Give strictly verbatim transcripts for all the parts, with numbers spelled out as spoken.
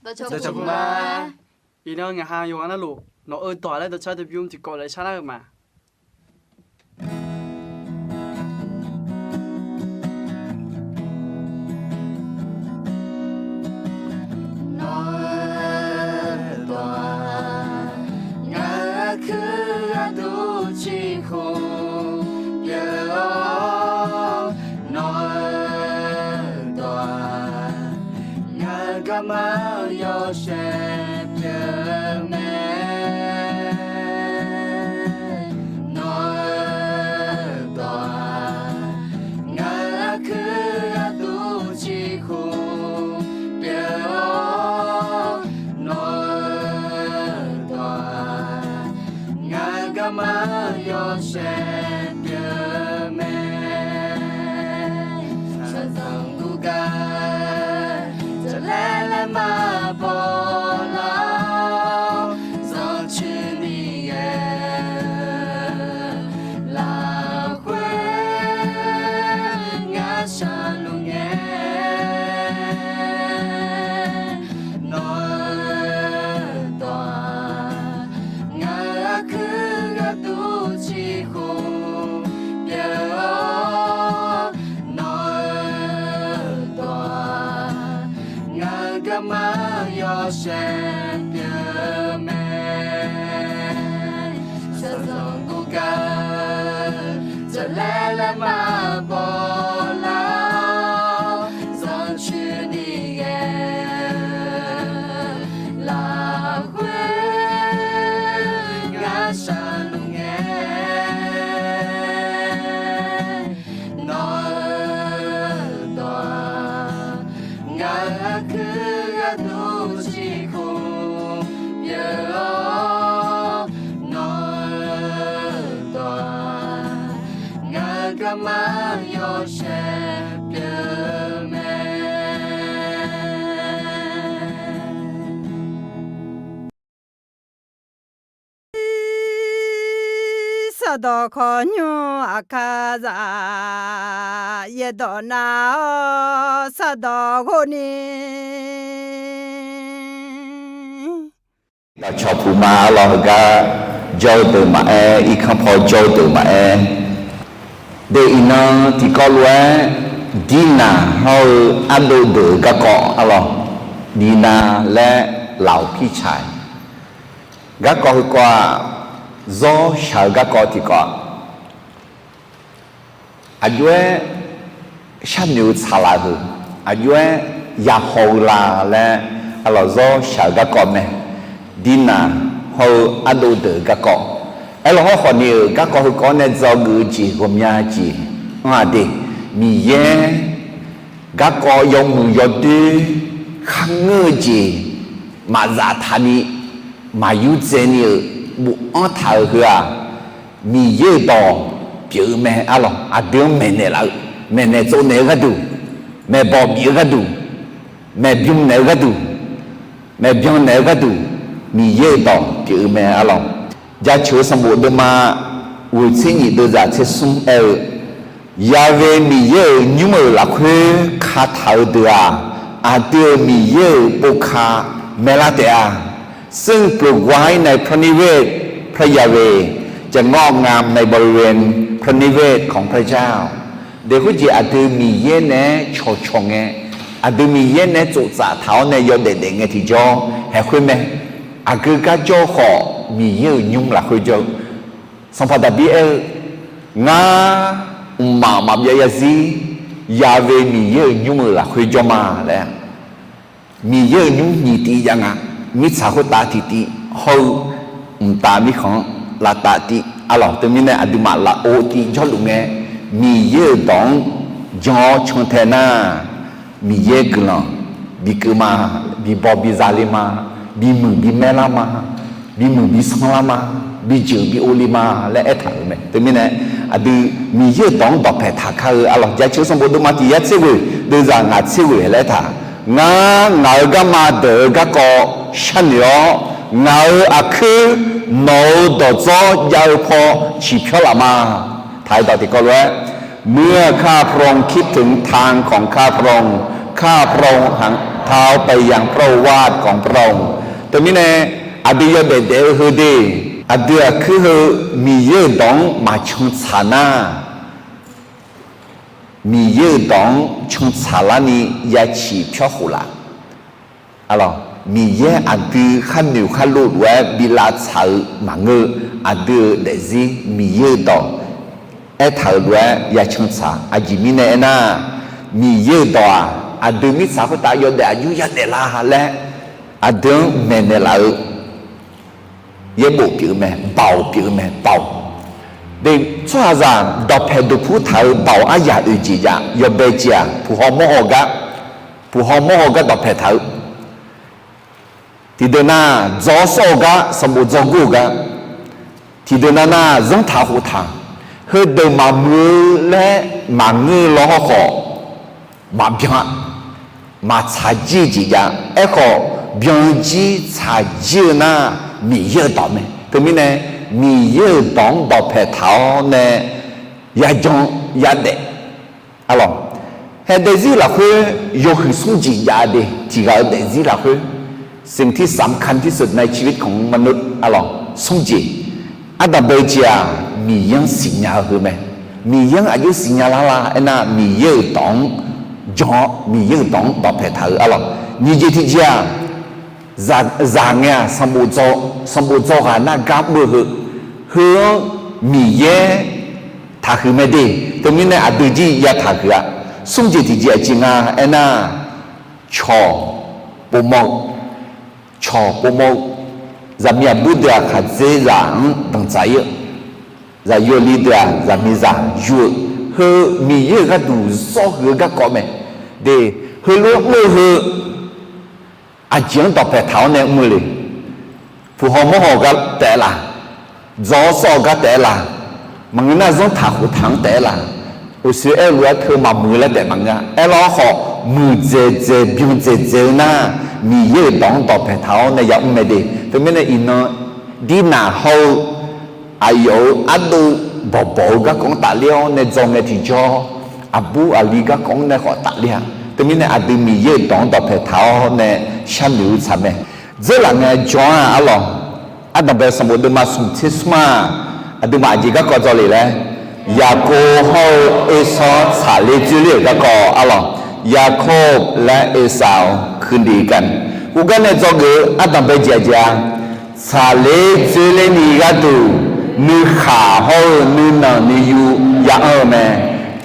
Dawqcawq puq ma. Iqnan ngaq ha yawqghaq navluf nawq-eu dawq laer dawqcar dawqbymr tiqkawv laer sharlar-eu ma. Nawq-eu dawq-aq, ngaq-euq aqkuir gharduq ciqkhmq pyeuf-awr, nawq-eu dawq-aq, ngaq-euq garma yawshaef pyeuf mae. Nawq-eu dawq-aq, ngaq-euq aqkuir gharduq ciqkhmq pyeuf-awr, nawq-eu dawq-aq, ngaq-euq garma yawshaef pyeuf mae. Shaqzanq guvgar jaqlaer laer maqbaw lar-awr, zanrcuini ghae-eu lafkhoer ngar shaqluf ngae. Nawq-eu dawq-aq, ngaq-euq aqkuir gharduq ciqkhmq pyeuf-awr, nawq-eu dawq-aq, ngaq-euq garma yawshaef pyeuf mae. Shaqzanq guvgar jaqlaer laer maqbaw lar-awr, zanrcuini ghae-eu lafkhoer ngar shaqluf ngae. Nawq-eu dawq-aq, ngaq-euq aqkuir gharduq ciqkhmq pyeuf-awr, nawq-eu dawq-aq, ngaq-euq garma yawshaef pyeuf mae. Sardawq khawqnymr aqkar zaq, yaerdawq nav-awr sardawq ghov ni. Dawqcawq puq ma. Arlawq heugar jawr-eu deuq maqaer, irkanr paw jawr-eu deuq maqaer, deuq iqnan tiqkawv lof-aer, Dirnaq hawr-eu ardov deuq-euq garkawv arlawq, Dirnaq laer lafov pircaq-iq garkawv heukawv-aq, zawr shaq-eu garkawv tiqkawv-aq, aqjox-aer sharnoeq-eu tsaqlaf-euq, aqjox-aer yahaw-eu la laer arlawq zawr shaq-eu garkawv mae. Dirnaq hawr-eu ardov deuq-euq garkawv, aerlawq hawrkhawf ni-euq garkawv heukawv-anr nae dzawgeuf-eu jeq ghawqmya jeq anr-aq de, Miqyaer garkawv yawmuiq yawdoer kharngeur-eu jeq maqzaf taqni, maqyurdzae ni-euq bofanr taq-euq heu-aq, Miqyaer-euq dawq pyeuf-eu mae arlawq. Aqdui-anr maeqnaeq laf-eu, maeqnaeq tsovnaeq-eu gharduq, maeqbawq bif-eu gharduq, maeqbymr naeq-eu gharduq, maeqbyan naeq-eu gharduq, Miqyaer-euq dawq pyeuf-eu mae arlawq. Jaceuq-eu sanqbof deuvma ghoeqtser nyif deuvzaq tser smr aer-eu, Yaqve Miqyaer-euq nymr-euq lafkhoer kataq-eu deuq-aq, aqdui-euq Miqyaer-euq povka maelar taef-a. ซึ่งโปรดไว้ในพระนิเวศพระยาเวห์ จะงอกงามในบริเวณพระนิเวศของพระเจ้า Daeqkhoer jeq aqdui Miqyaer naeq-aer cawqcawq ngae, aqdui Miqyaer naeq-aer tsoftsaf taq-awr nae yawdaef daef ngae tiqjawr haeq khoer mae. Aqgeu gar jawr-eu khawf, Miqyaer-euq nymr lafkhoer jawr-eu. Sanqpaq Daqbir aer-eu, Ngar mqmaq maqbyav zarzir Yaqve Miqyaer-euq nymr-euq lafkhoer jawr ma laer. Miqyaer-euq nymr nyiq tiv jav nga. Mirtsaq khoertav tiqtiv hawr-eu, mqtav mirkhanq-anr lavtav tiv arlawq. Teumirnae aqduimaf lafov tiv jawrluf ngae, Miqyaer-euq dawq-anr jan-awr cantae nar, Miqyaer guiqlanq bikeuv ma, bibaw biza le ma, bimuiq bimaer lar ma, bimuiq bisanr lar ma, bijeuq bi ov le ma laer aertaq-euq mae. Teumirnae aqdui Miqyaer-euq dawq-anr dawqpaeq taqkar-eu arlawq. Jaceuq-eu sanqbof deuvma tiq yar tser ghoeq deuvzaq ngaq tser ghoeq laer aertaq, Ngar ngaq-euq garma deuq-euq garkawv sharnoeq-awr, ngaq-euq aqkuir nawq-euq dawqdzawr jav-eu paw ciqpyawr laf ma. Taq-eu dawq tiqkawv lof-aer, เมื่อข้าพระองค์คิดถึงทางของข้าพระองค์ ข้าพระองค์หัน Teu mirnae, aqdui yawdaef daef-eu heu de, aqdui aqkuir heu Miqyaer-euq dawq-anr maqcan tsaq nar, Miqyaer-euq dawq-anr cantsaq larni ya ciq pyawr khof laf. Miqyaer aqdui khar noeq khar lov lof-aer bi lavtsaq-eu maqngeur-eu, aqdui-euq daefzir Miqyaer-euq dawq aertaq-euq lof-aer ya cantsaq. Aqjeq mirnae aernar, Miqyaer-euq dawq-aq, aqdui mirtsaq khoertav yawdaef aqjox yadaef la laer aqdui-anr maeqnaeq laf-eu yaerbof pyeuf-eu mae, baoq pyeuf-eu mae, baoq. Tsawrhaqzaq dawqpaeq duqpur taq-eu baoq aryaq oeq jeq jav yawbae jeq-aq, puq haw mawr haw gar, puq haw mawr haw gar dawqpaeq taq-eu. Tiqdeuq nar, dzaw-awr sawr-eu gar, sanqbof dzaw gur-eu gar, tiqdeuq nar nar, zanrtaq khoftaq, heudeuq maqmuiq-eu laer maqngeur-eu law hawrkhawf, maqbyan-a. Maqtsaq jir-eu jeq jav. Aerkhawf, byan jir tsaq jir-eu nar, Miqyaer-euq dawq mae. Teumirnae, Miqyaer-euq dawq-anr dawqpaeq taq-awr nae yajan yadaef. Arlawq, haeq daefzir lafkhoer yawhuiq smr jeq jav de, tiq ghaq-eu daefzir lafkhoer สิ่งที่สำคัญที่สุดในชีวิตของมนุษย์ arlawq, smr jeq. Ardanqbae jeq-aq, Miqyaer-anr siqnya-eu heu mae. Miqyaer-anr aqjox siqnya lar la aernar, Miqyaer-euq dawq-anr jan-awr, Miqyaer-euq dawq-anr dawqpaeq taq-eu arlawq. Nyiq jeq tiqjeq-aq, zaq ngae-aq, sanqbof dzaw ghaq nar gar mr-eu heu, heu-anr Miqyaer taqhuiq mae de. Teumirnae aqdui jir ya taqhuiq-a. Smr jeq tiqjeq aqjeq nga aernar, cawq povmawr-eu, cawq povmawr-eu, zaqmiq aqbur deuq-aq khaqdzerzaq-anr danqdzaq ir-eu, zaqyo li deuq-aq zaqmiqzaq yur-eu, heu Miqyaer-euq gharduq zawr huiq-eu garkawv mae de. Heulof-aer mr-eu heu aqjeq-anr dawqpaeq taq-awr nae mr-eu le. Puq haw mawr haw-eu gar taef-aer la? Dzaw-awr sawr-eu gar taef-aer la? Maqngeur nar zanrtaq khoftaq-anr taef-aer la? Uqshoe aer-eu lof-aer teu maqmuiq laer taef maqngeur-a. Aerlawr khawf, muiqdzaeq dzaeq byan dzaeq dzaeq-eu nar, Miqyaer-euq dawq-anr dawqpaeq taq-awr nae ya mr mae de. Teumirnae iqnan dirnaq hawr-eu aqyawf-euq ardov bawqbawq-eu garkawv-anr tafler-awr nae dzaw ngae tiqjawr, aqbur aqli garkawv-anr nae khawf tafler-a. Teumirnae aqdui Miqyaer-euq dawq-anr dawqpaeq taq-awr nae sharnoeq-eu tsaq mae. Dzeurlaf ngae jan-a arlawq. Ardanqbae sanqbof deuvma smq tser smr-aq, aqduimaf aqjeq garkawv dzaw le laer, Yaqkov hawr-eu Ersawr tsaqler dzoerler-euq garkawv arlawq. Yaqkov laer Ersawr คืนดีกัน khoergar nae dzawgeuf-eu ardanqbae jeq aqjeq-a, tsaqler dzoerler ni gharduq nuikhaq hawr-eu nuinanq nuiyu ya anr-eu mae.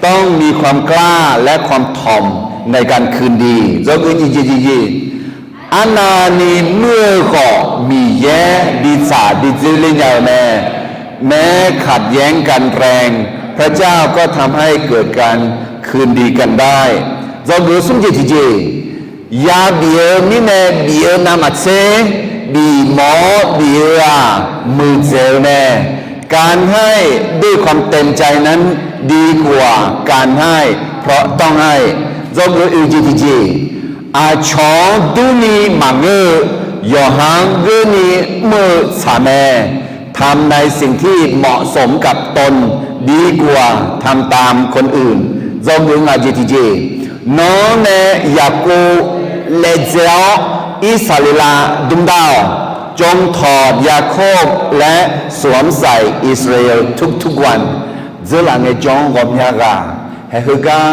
ต้องมีความกล้าและความถ่อมในการคืนดี dzawgeuf nyiq jeq jeq jeq. Arnavni muir-eu khawf Miqyaer bi tsaq bi dzoerler nya-eu mae. แม้ขัดแย้งกันแรง พระเจ้าก็ทำให้เกิดการคืนดีกันได้ dzawgeuf smr jeq tiqjeq. Ya bif-eu mirnae bif-eu navmaqtser, bif mawf-awr bif-eu-aq muiqdzaeq-eu mae. การให้ด้วยความเต็มใจนั้นดีกว่าการให้เพราะต้องให้ dzawgeuf oeq jeq tiqjeq. Aqcawq-anr durni maqngeur-eu, yawqha-anr geurni mr-eu tsaq mae. ทำในสิ่งที่เหมาะสมกับตนดีกว่าทำตามคนอื่น dzawgeuf ngaq jeq tiqjeq. Nawr nae Yaqkov laevdzae-awr Irsaqleqlav dmrdar-awq. จงถอดยาโคบและสวมใส่อิสราเอลทุกๆวัน Dzeurlaf ngae jan-anr ghawqmya ghaq, haeq heugar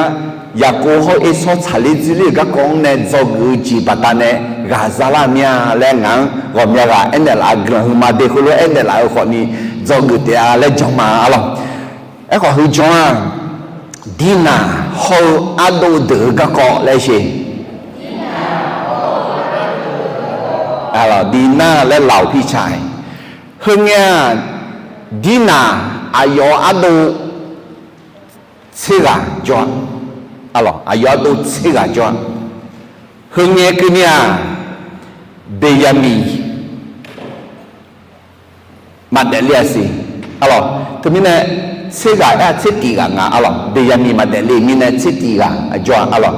Yaqkov hawr-eu Ersawr tsaqler dzoerler-euq garkawv-anr nae dzawgeuf-eu jeq baqdanae ghaq zalar mir-a laer ngaq-anr ghawqmya ghaq aernaeq laf-eu guiqlanq heu ma de. Khoerlof-aer aernaeq laf-eu khawfni dzawgeuf taef-a laer jan ma arlawq. Aerkhawf heu jan-aq, dirnaq hawr-eu ardov deuq-eu garkawv laer sheq. Dirnaq laer lawq pirca-aer. Heungae-aq, dirnaq aqyawf-euq ardov tser ghaq jawr-a. Aqyawf ardov tser ghaq jawr-a. Heungae keuvni-aq, Beqyaqmiq maqdaef le-a siq. Arlawq, teumirnae tser ghaq aer-a tser tif ghaq nga arlawq. Beqyaqmiq maqdaef le mirnae tser tif ghaq jawr-a arlawq.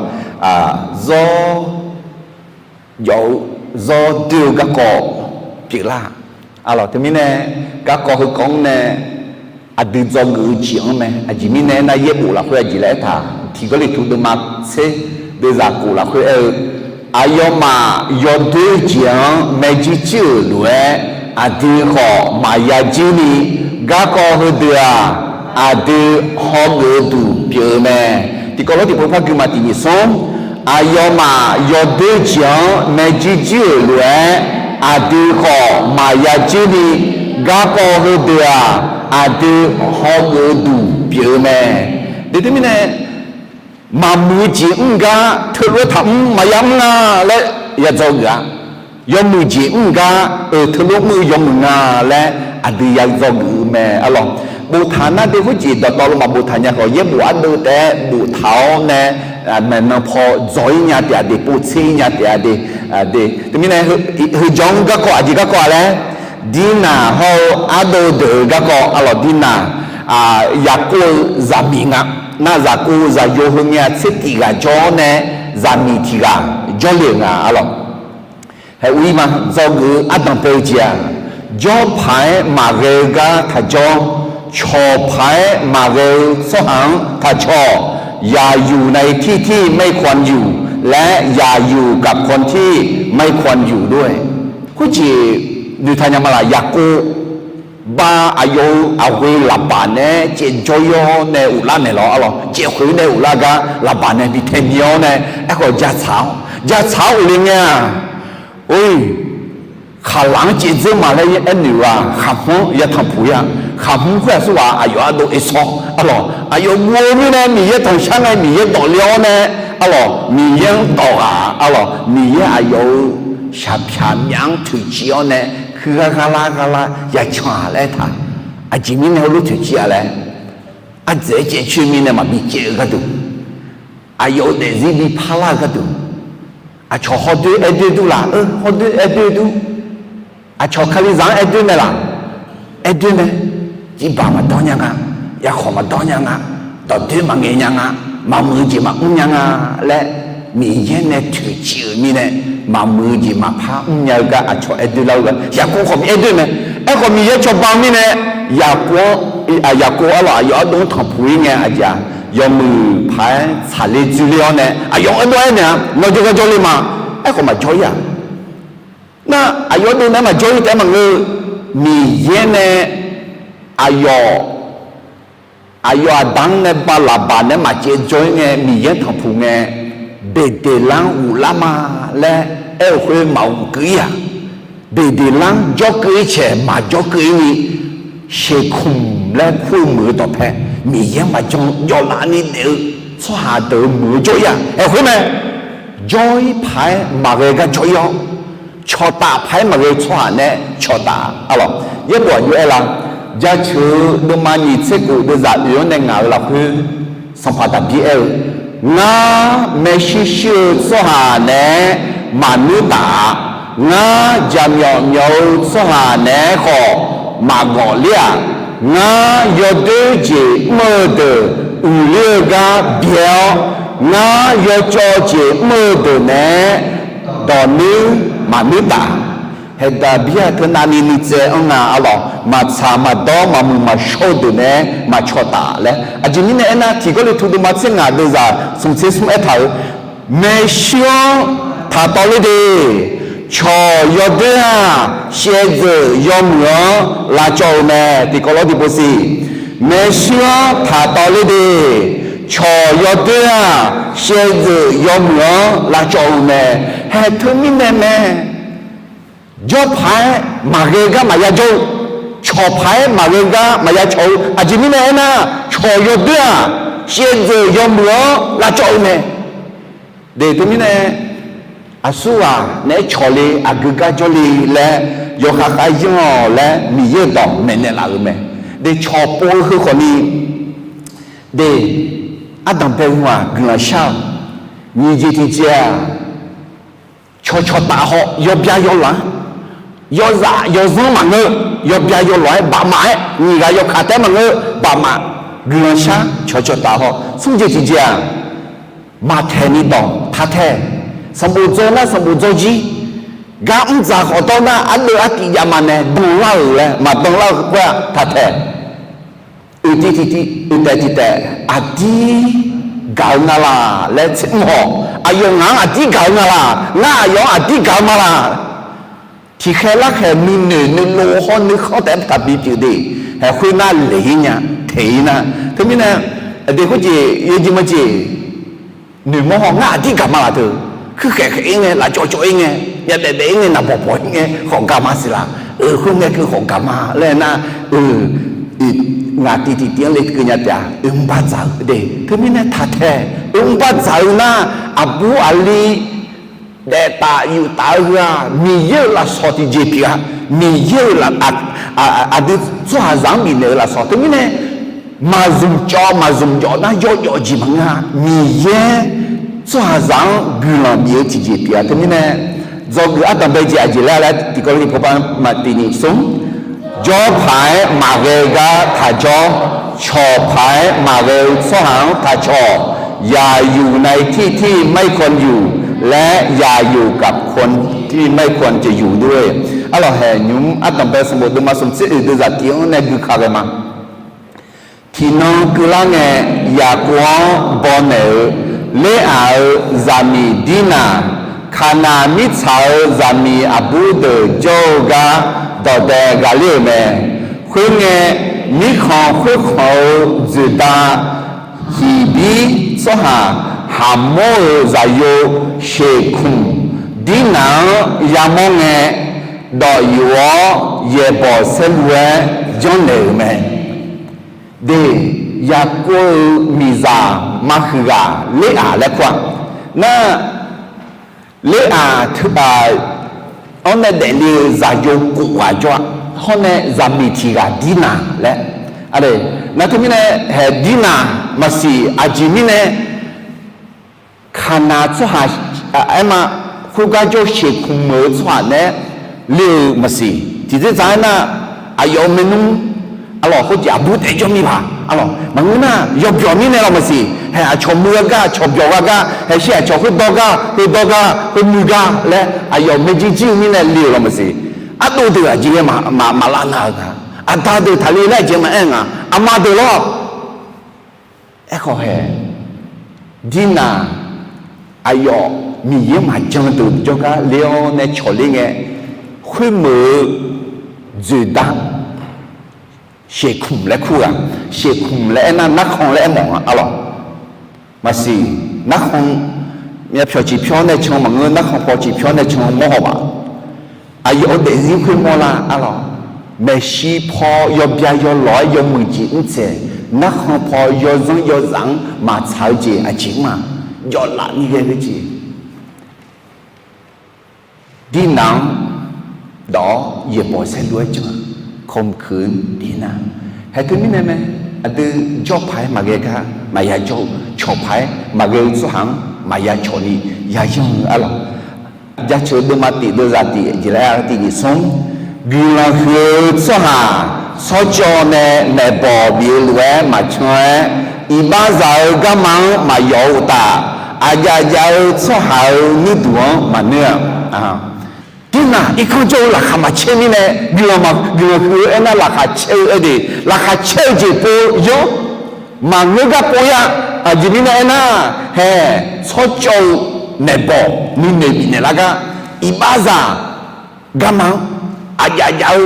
Zawr, yawf-eu zawr doer-eu garkawv pyeuflar. Arlawq, teumirnae garkawv heukawv-anr nae aqdui dzawgeuf-eu jeq-anr mae. Aqjeq mirnae aernar, yaerbof lafkhoer aqjeq laer aertaq, Tiq Gawrliqtu deuvma tser deuvzaq khof lafkhoer aer-eu, Aqyawfmaf yawdoer jeq-anr maerjuir juir-euq lof-aer, aqdui khawf maqya juir ni, garkawv heudeuq-aq, aqdui hawgeuf-eu duq pyeuf-eu mae. Tiqkawv lof tiqpov par gui ma. Tiq nyiq smr, aqyawfmaf yawdoer jeq-anr maerjuir juir-euq lof-aer, aqdui khawf maqya juir ni, garkawv heudeuq-aq, aqdui hawgeuf-eu duq pyeuf-eu mae. Deuq teumirnae, maqmuiq-eu jeq mr gar teulof-aer taqmr, maqya mr nga laer ya dzawgeuf-a. Yawmuiq jeq mr gar-euq teulof mr-eu yawmuiq nga laer aqdui ya dzawgeuf-eu mae, arlawq. Boftaq nar deuq khoerjeq dawqtawvluf maqboftaq nya khawf, yaerbof ardeuv taef-aer boftaq-awr nae, maeqnan paw dzawq-ir nya taef-a de, povtser-ir nya taef-a de. Teumirnae, heu jawr-anr garkawv aqjeq garkawv-a laer, Dirnaq hawr-eu ardeuv deuq-euq garkawv, arlawq. Dirnaq, Yaqkov-eu zaqmiq nga. Nar Yaqkov-eu zaqyo heu ngae-aq tser tif ghaq jawr-awr nae, zaqmiq tiq ghaq jawrle-euq nga, arlawq. Haeq ur-ir ma. Dzawgeuf-eu ardanq bae-eu jeq-aq, jawr paq-aer maqghae-eu gar taqjawr, cawq paq-aer maqghae-eu tsawrhaq-anr taqcawq. อย่าอยู่ในที่ที่ไม่ควรอยู่ และอย่าอยู่กับคนที่ไม่ควรอยู่ด้วย. Khoerjeq noeqtaq nya ma laq? Yaqkov ba aqyawf-euq aqghoe Laqbaq naeq-aer caev jawr-ir-awr nae ghoflar naeq lawq, arlawq. Caev khoeq nae ghoflar gar Laqbaq nae bi tae mi-awr nae, aerkhawf ja tsaq-awr, ja tsaq-awr ghofle ngae-aq, or, khaqlaq-anr caev dzeur ma laer aernoeq-aq, khaqhmr-anr ya tanqpuq-ir-a. Khaqhmr khoer aqsurghaq aqyawf ardov oesawr, arlawq. Aqyawf guv-eu mirnae Miqyaer tanqshar ngae Miqyaer dawq le-awr nae, arlawq, Miqyaer-anr dawq ghaq, arlawq, Miqyaer aqyawf-euq shaqpyaq myav-anr toeqciv-awr nae, heughaq ghaq lar ghaq lar ya can-aq laer aertaq. Aqjeq mirnae heulof toeqciv-a laer, ardzaeq-aer caev coer mirnae maqbi caev-eu gharduq, aqyawf-euq daefzir bi parlar-eu gharduq, aqcawq hawdoer aer doer dur laf? Hawdoer aer doer dur. Aqcawq Kalizaq-anr aer doer mae laf? Aer doer mae. Jirbaq maqdawr nya nga, yarkhawq maqdawr nya nga, dawqdoer maqngaeq nya nga, maqmuiq-eu jeq maqmr nya nga laer, Miqyaer nae toeqciv-euq mirnae, maqmuiq-eu jeq maqpar mrnya-eu gar aqcawq aer doer lar-eu gar Yaqkov khawf bi aer doer mae. Aerkhawf Miqyaer cawba-eu mirnae, Yaqkov-anr, Yaqkov arlawq aqyawf ardov-anr tanqpuq-ir ngae aqjeq-aq, yawmuiq paq-aer tsaqler dzoerler-awr nae aqyawf-anr ardov aernaeq-a, nawq jawrgar jawrle ma. Aerkhawf maqjawr-ir-aq, nar aqyawf ardov naeq-aer maqjawr-ir taef-aer maqngeur-eu, Miqyaer nae aqyawf aqyawf aqda-anr nae ba Laqbaq naeq-aer maqcaev jawr-ir ngae Miqyaer tanqpuq ngae, Beqdeqlar-anr ghoflar ma laer aer-euq khoer maqghofkeuv-ir-aq, Beqdeqlar-anr jawrkeuv-ir caeq maqjawrkeuv-ir ni, Seqkmq laer kur-eu meuq-eu dawqpae, Miqyaer-anr maqjan jawvlaf ni daef-eu tsawrhaq deuq-euq meuq-eu jawr-ir-aq, aerkhoer mae. Jawr-ir paq-aer maqghae gar jawr-ir-awr, cawqtaf paq-aer maqghae-eu tsawrhaq nae cawqtaf-a, arlawq. Yaerbof aqjox aer la? Jaceuq-eu deuvma nyiq tser khof deuvzaq oeq-anr nae ngaq-euq lafkhoer, sanqpaq Daqbir aer-eu, Ngar maershuir shuir-eu tsawrhaq naeq-aer maqnuir taf-a. Ngar jaqmyawf myawf-eu tsawrhaq naeq-aer khawf maqgawf ler-aq. Ngar yawdoer jeq mr-eu deuq uiqler-eu gar byae-awr, ngar yawcawv jeq mr-eu deuq naeq-aer dawq nuir maqnuir taf. Haeq Daqbir-aq teunav ni nuitsaev-anr nga, arlawq. Maqtsaq maqdawr maqmuiq maqshawr-eu deuq naeq-aer maqcawq taf laer. Aqjeq mirnae aernar, Tiq Gawrliqtu deuvma tser ngaq deuvzaq smq tser smr aertaq-euq, Maershuir-anr taq tawv ler de. Cawq yawdoer-aq, shaevdzeuf yawmuiq-anr lavcawv-eu mae. Tiqkawv lawr tiqpov siq. Maershuir-anr taq tawv ler de. Cawq yawdoer-aq, shaevdzeuf yawmuiq-anr lavcawv-eu mae. Haeq teumirnae mae. Jawr paq-aer maqghae gar maqya jawr-eu, cawq paq-aer maqghae gar maqya cawq-eu. Aqjeq mirnae aernar, cawq yawdoer-aq, shaevdzeuf yawmuiq-anr lavcawv-eu mae. De teumirnae, aqsurghaq naeq-aer cawq le, aqgeu gar jawr le laer, yawkhav khav yanr-awq laer Miqyaer-euq dawq maeqnaeq laf-euq mae. De cawq pov-eu heu khawfni, de ardanq bae-eu hawq-aq guiqlanq shar-awq. Nyiq jeq tiqjeq-aq, cawqcawq taf haw yawbya yawlanq-aer, yawzaf yawzanr maqngeur, yawbya yawlanq-aer bafmaf-aer, nyiq ghaq yawkaq taef-aer maqngeur, bafmaf guiqlanq shar cawqcawq taf haw. Smr jeq tiqjeq-aq, maqtaeq ni dawq taq taeq. Sanqbof dzaw nar sanqbof dzaw jir. Gar mr dzaq khawf dawr nar ardeuv artiv jav ma nae danlar-euq laer maqdanlar-eu khoer-aq taq taeq. Uiqtiv tiqtiv uiqtaef tiqtaef aqdir gaq-eu nga laq laer tser mr haw. Aqyawf ngaq-anr aqdir gaq-eu nga laq? Ngar aqyawf-anr aqdir gaq-eu ma laq? Tiqkhaeq larkhaeq nuinoeq nuilov hawr nuikhanr taef-aer taqbi pyeuf de. Haeq khoernar laeq-ir nya, taeq-ir nar. Teumirnae, aqdui khoerjeq yawjeq maqjeq, noeqmawr haw ngar aqdir gaq ma laq teu. Kuirkhaeq khaeq-ir ngae, lafcawv cawv-ir ngae, myavbaef baef-ir ngae, naqbawq bawq-ir ngae, khawf gaq ma siq laq. Khoerngae keuv khawf gaq ma laer nar, ngaq tiqtiq tiq-anr lekeuv nya taef-a. Oe mr bardzaq-eu de. Teumirnae taqtaeq, oe mr bardzaq-eu nar, aqbur aqli daeftaf yuftaf-eu heu-aq, Miqyaer-euq lafsawq tiqjeq pyeuf-a. Miqyaer-euq aqdui tsawrhaqzaq-anr bifnaeq-eu lafsawq. Teumirnae maqzmq cawv maqzmq jawf nar yawjawf jeq maqngeur-a. Miqyaer tsawrhaqzaq-anr guiqlanq bif-eu tiqjeq pyeuf-a. Teumirnae dzawgeuf ardanqbae jeq aqjeq laer laer tiqkawv lof-aer tiqpov par maqtiq nyiq smr. Jawr paq-aer maqghae-eu gar taqjawr, cawq paq-aer maqghae-eu tsawrhaq-anr taqcawq. Yaqyuq nae tirtir maer ควรอยู่ laer, yaqyuq gaf ควรที่ไม่ควรจะอยู่ด้วย. Arlawq haeq nymq mr ardanqbae sanqbof deuvma smq tser oeq deuvzaq tiq-anr nae gui ka ghae ma. Tiqnan keuvlar ngae, Yaqkov-anr bawnaeq-eu Leraq-euq zaqmiq Dirnaq, Kaqnaq mirtsaq-euq zaqmiq aqbur deuq jawr-eu gar dawqdae ghaqler-euq mae. Khoerngae, mirkhanq khoerkhanq-eu dzoeqda Hiqbir tsawrhaq Haqmawr-euq zaqyo Sheqkmq Dirnaq-anr yamawr ngae, dawf yuf-awr yaeqbawq saerlu-aer janrnaeq-euq mae. De, Yaqkov-euq miqzaq maqhuiq ghaq Leraq laer kur-a. Nar, Leraq teu-aq, anr nae daefle-eu zaqyo kof ghaq jawr-a. Hawr nae zaqmiq tiq ghaq Dirnaq laer. Nar teumirnae haeq Dirnaq maqsiq, aqjeq mirnae Kaqnaq tsawrhaq, aerma, khoergar jawr-eu Sheqkmq-euq tsawrhaq naeq-aer le-eu maqsiq. Tiqdzer dzaq-aer nar, aqyawf-euq maernmr, arlawq khoerjeq aqbur taef jawr mirpaq, arlawq maqngeur nar, yawbyawq mirnae lawq maqsiq. Haeq aqcawq muiq-eu gar, aqcawq byawq gha gar, haeq shir aqcawq khoerdawr gar, heudawr gar, khoermuiq gar laer aqyawf maeqjir jir-eu mirnae le-euq lawq maqsiq. Ardov deuq aqjeq-aer maqlav nav-euq nga. Aqda deuq taqle laer aqjeq maqaer nga. Aqma deuq lawr. Aerkhawf haeq, Dirnaq aqyawf Miqyaer maqjan deuq jawrgar ler-awr nae cawq ler ngae, khoermeuq-eu dzoeqda Sheqkmq laer kur ghaq. Sheqkmq laer aernar narkhan laer aermawf nga arlawq. Maqsiq, narkhan myavpyawq ciqpyawr nae can maqngeur, narkhan paw ciqpyawr nae can mawrhaw baf. Aqyawf-euq daefzir khoermawr lar arlawq. Maeqshi paw yawbya yawlawq-aer yawmuiq jeq mrtsaeq, narkhan paw yawzanr yawzaf-anr maqtsaq-eu jeq aqjeq mr-aq, jawvlaf ni ghae-eu jeq. Dirnaq-anr dawq-awr yaeqbawq saerlu-aer jan-a, kawmq keuq-anr diq nar. Haeq teumirnae mae, aqdui jawr paq-aer maqghae gar maqya jawr-eu, cawq paq-aer maqghae-eu tsawrhaq-anr maqya cawq ni yayanr-eu arlawq. Jaceuq deuvma tiq deuvzaq tiq jeq laer tiq nyiq smr, guiqlanq huiq-eu tsawrhaq tsawrcawv nae maeqbawq bif-eu lof-aer maqcan-aer, iqbaxzaq-eu garma-anr maqyawf-eu uqtaf, aqjav jav-eu tsawrhaq-euq nuirduq-anr maqnoer-a. Dirnaq irkanr jawr-eu laqkhaq maqcaer mirnae, guiqlanq huiq-eu aernar laqkhaq caer-eu aerde, laqkhaq caer-eu jeq pov yanr, maqngeur gar pov ya. Aqjeq mirnae aernar, haeq tsawrcawv-eu maeqbawq nuinoeq bifnaeq lar gar, iqbaxzaq garma-anr aqjav jav-eu,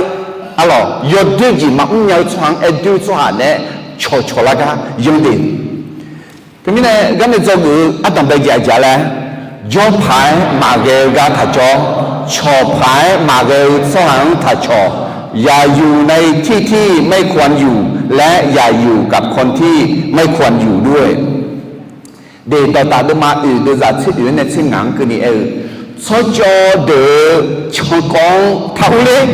arlawq yawdoer jeq maqmr nya-eu tsawrhaq-anr aer doer-eu tsawrhaq naeq-aer cawqcawq lar gar yanr de. Teumirnae garnae dzawgeuf-eu ardanqbae jeq aqjeq laer, jawr paq-aer maqghae-eu gar taqjawr, cawq paq-aer maqghae-eu tsawrhaq-anr taqcawq, yaqyuq nae tirtir maer ควรอยู่ laer yaqyuq gaf ควรที่ไม่ควรอยู่ด้วย. De, dawqtaf deuvma oeq deuvzaq tser oeq-anr nae tser ngaq-anr keuvni aer-eu, tsawrcawv deuq-euq cankawv-anr taq urler,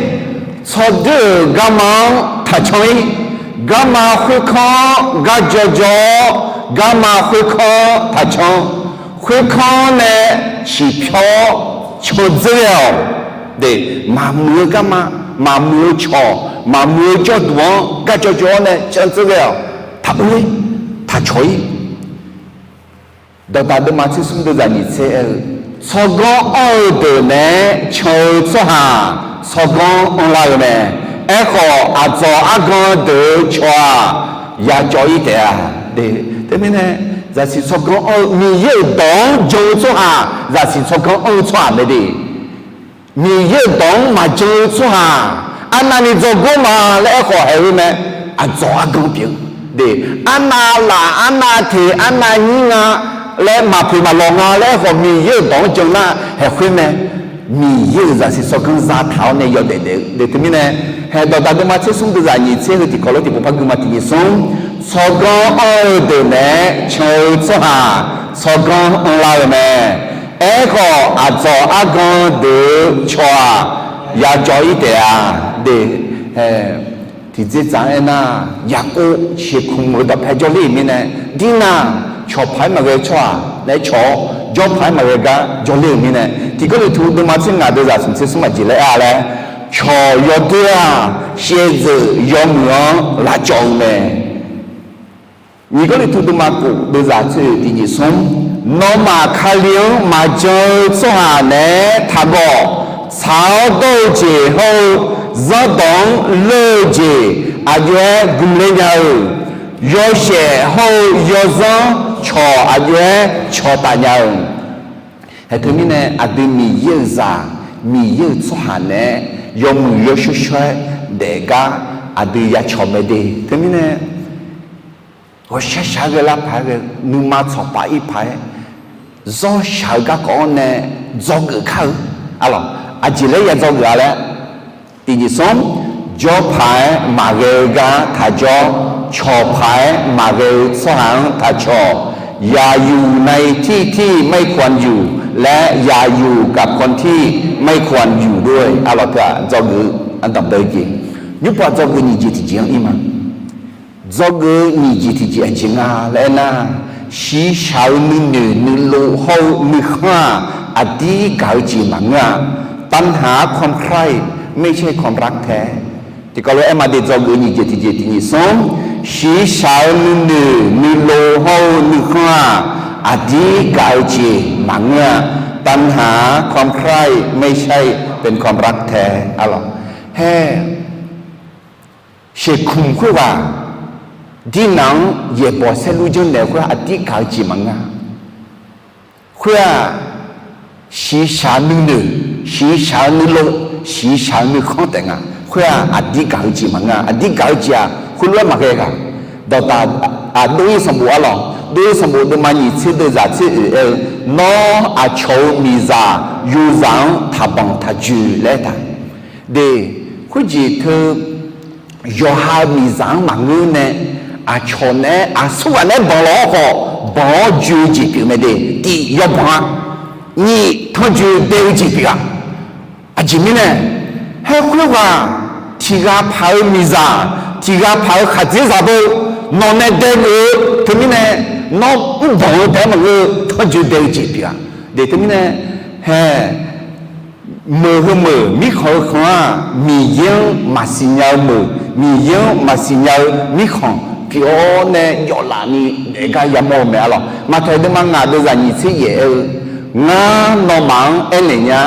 tsawrdeuq-euq garma-anr taqcan-ir, garma khoerkanr-anr gar jawrjawr-awr, garma khoerkanr-anr taqcan, khoerkanr nae ciqpyawr-awr candzeur ghae-awq. De, maqmuiq-eu garma, maqmuiq-eu cawq, maqmuiq-eu jawrduq-anr gar jawrjawr-awr nae candzeur ghae-awq. Taq urler, taqcawq-ir. Dawqtaf deuvma tser smr deuvzaq nyiq tser aer-eu, tsawrganr anr-eu deuq naeq-aer can-eu tsawrhaq tsawrganr anrlar-eu mae. Aerkhawf, aqdzawq argan deuq-euq cawq-aq, yacawv-ir taef-a. De, teumirnae Zaqsiq tsawrganr anr-eu Miqyaer-euq dawq-anr jan-eu tsawrhaq, zaqsiq tsawrganr anr-eu tsawrhaq mae de. Miqyaer-euq dawq-anr maqjan-eu tsawrhaq, arnavni dzawgor ma laer aerkhawf haeq khoer mae. Aqdzawq argan pyeuf-eu de, arnav laf, arnav teq, arnav nyir nga laer, maqpoeq maqlawq nga laer aerkhawf Miqyaer-euq dawq-anr jan nar haeq khoer mae. Miqyaer-euq zaqsiq tsawrganr zataq-awr nae yawdaef daef-eu de. Teumirnae, haeq dawqdaq deuvma tser smr deuvzaq nyiq tser heu tiqkawv lof tiqpov par guima tiqnyif smr, tsawrganr anr-eu deuq naeq-aer can-eu tsawrhaq tsawrganr anrlar-eu mae. Aerkhawf, aqdzawq argan deuq-eu cawq-aq, yajawv-ir taef-a de. Tiqdzerdzaq-anr aernar, Yaqkov sheuqkmq-euq dawqpae jawrler-euq mirnae, dirnav cawq paq-aer maqghae-eu tsawrhaq naeq-aer cawq-awr, jawr paq-aer maqghae gar jawrler-euq mirnae, Tiq Gawrliqtu deuvma tser ngaq deuvzaq smq tser smr aqjeq laer aer-a laer, cawq yawdoer-aq, shaevdzeuf yawmuiq-anr lavcawv-eu mae. Nyiq Gawrliqtu deuvma khof deuvzaq tser oeq tiqnyif smr, nawmaf Kali-anr maqjan-eu tsawrhaq naeq-aer taqgawq. Tsaq-awr dawr-eu jeq hawr-eu, zanrdawq-anr leur-eu jeq aqjox-aer gmqler nya-euq, yawshaef hawr-eu yawzanr cawq aqjox-aer cawqtaf nya-euq. Haeq teumirnae aqdui Miqyaer-euq zaq, Miqyaer-euq tsawrhaq naeq-aer yawmuiq yawshawr shawr-aer daef gar aqdui yacawq mae de. Teumirnae ghawqshaq shaq-aer ghae lar paq-aer ghae, nuima tsawqpaf ir paq-aer, zawr shaq-eu garkawv-anr nae dzawgeuf kar-eu. Arlawq, aqjeq laer ya dzawgeuf-a laer, tiqnyif smr, jawr paq-aer maqghae-eu gar taqjawr, cawq paq-aer maqghae-eu tsawrhaq-anr taqcawq. อย่าอยู่ในที่ที่ไม่ควรอยู่ laer อย่าอยู่กับคนที่ไม่ควรอยู่ด้วย arlawq teu-aq dzawgeuf-eu ardanqbae-eu jeq, nymrpov dzawgeuf nyiq jeq tiqjeq-anr ir ma. Dzawgeuf-eu nyiq jeq tiqjeq aqjeq nga laer aernar, shiqshaq-eu nuinoeq nuilov hawr-eu nuikhanr-aq, aqdir gaq-eu jeq maqngeur-a. ตัณหาความใคร่ ไม่ใช่ความรักแท้ Tiqkawv lof-aer ma de, dzawgeuf-eu nyiq jeq tiqjeq tiqnyif smr, shiqshaq-eu nuinoeq nuilov hawr-eu nuikhanr-aq, aqdir gaq-eu jeq maqngeur-a. ตัณหาความใคร่ ไม่ใช่เป็นความรักแท้ arlawq. Haer, sheuqkmq khoerghaq dirnav-anr yaeqbawq saerlur janrnaeq khoer aqdir gaq-eu jeq maqngeur-a. Khoer-aq, shiqshaq nuinoeq, shiqshaq-eu nuilov, shiqshaq-eu nuikhanr taef nga. Khoer-aq, aqdir gaq-eu jeq maqngeur-a. Aqdir gaq-eu jeq-aq, khoerlof-aer maqghae ghaq. Dawqdaq, aqdov-ir sanqbof arlawq, dov-ir sanqbof deuvma nyiq tser deuvzaq tser oeq aer-eu, Nawr, aqcawq-euq miqzaq yozaq-anr taqbanq taqjoe laer aertaq de. Khoerjeq teu yawqha-euq miqzaq-anr maqngeur nae, aqcawq naeq-aer aqsurghaq naeq-aer banq lawq-awr khawf, banq-awr joe-eu jeq pyeuf mae de. Tiq, yawbanq-a. Nyiq, tanrjoe dae-eu jeq pyeuf-a. Aqjeq mirnae, haer khoerghaq tiqghaq paq-eu miqzaq, tiqghaq paq-eu khaqdzerzaq beu, nawq nae dae geuf-eu teumirnae, nawr mrbanq-eu taef-aer maqngeur-eu tanrjoe dae-eu jeq pyeuf-a. De teumirnae, haer meuq heu meuq mirkhanq-eu khanq-aq, Miqyaer-anr maqsiq nya-eu meuq, Miqyaer-anr maqsiq nya-eu mirkhanq pyeuf-awr nae jawflaf ni daef gar yamawr-eu mae arlawq. Maqtaeq deuvma ngaq deuvzaq nyiq tser yaef aer-eu, Ngar nawmaf-anr aernaeq nya,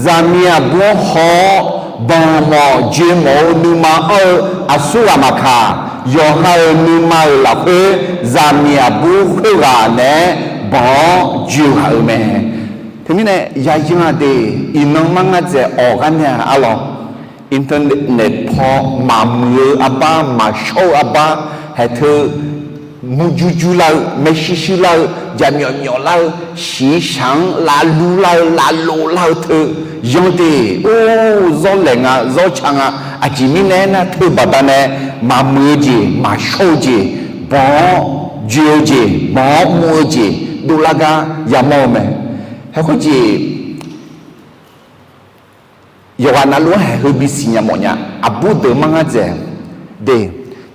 zaqmiq aqbur-anr haw-awr, banq mawf joe mawf-eu nuima anr-eu aqsurghaq maqkaq, yawqha-euq nuima-euq lafkhoer zaqmiq aqbur khoerghaq naeq-aer banq-awr joe ghaq-euq mae. Teumirnae yayan-aq de, iqnan mar ngar dzaeq awq gar nae-aq arlawq, internet paw maqmuiq-eu arbar, maqshawr-eu arbar, haeq teu murjur jur lar-eu, maershuir shuir lar-eu, jaqmyawf myawf lar-eu, shiqshaq-anr lavlur lar-eu, lavlof lar-eu teu yan de. Or, zawr laeq nga, zawr ca nga. Aqjeq mirnae aernar, teu baqdanae maqmuiq-eu jeq, maqshawr-eu jeq, banq-awr joe-eu jeq, banq-awr muv-eu jeq dovlar gar yamawr-eu mae. Haeq khoerjeq yawqghaq navluf-anr haeq heu bisiq nya mawf nya. Aqbur deuq mar ngar dzaeq de,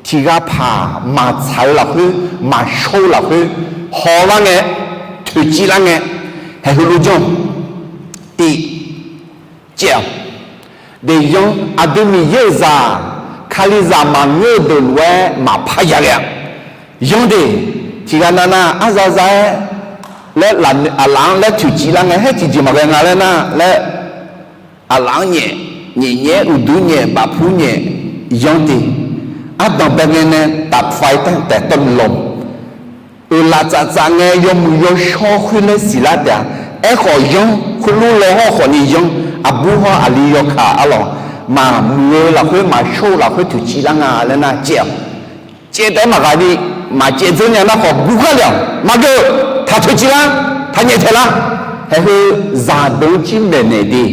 tiqghaq paq maqtsaq-eu lafkhoer, maqshawr-eu lafkhoer, hawlar ngae, toeqciv lar ngae, haeq heulof janr-awq. Tiq, caev-awq. Deq yan, aqdui Miqyaer-euq zaq, Kalizaq maqngeur-eu deuq lof-aer maqpar ya ghae-a. Yan de, tiqghaq navnav arza za-aer laer, aqlaf-anr laer toeqciv lar ngae, haer tiqjeq maqghae nga laer nar laer, aqlaf-anr nyaef, nyaef nyaef-aer uqduq nyaef, bafpur nyaef, yan de. Ardanq bae ngae nae tafphae tanq taeq tawrlawq Euqlaf tsaftsaf ngae yawmuiq yawshawr khoer laer siqlar taef-a. Aerkhawf yanr, heulof law hawr khawfni yanr, aqbur hawr aqli yawkaq arlawq, maqmuiq-eu lafkhoer maqshawr-eu lafkhoer toeqciv lar nga laer nar caev-awq. Caev taef-aer maqghaq ni, maqcaev dzeur nya nar khawf gur khar le-awq. Maqgeur, taq toeqciv lar, taq nyaeftaeq lar. Haeq heu zaqdeuq-anr jir maeqnaeq de,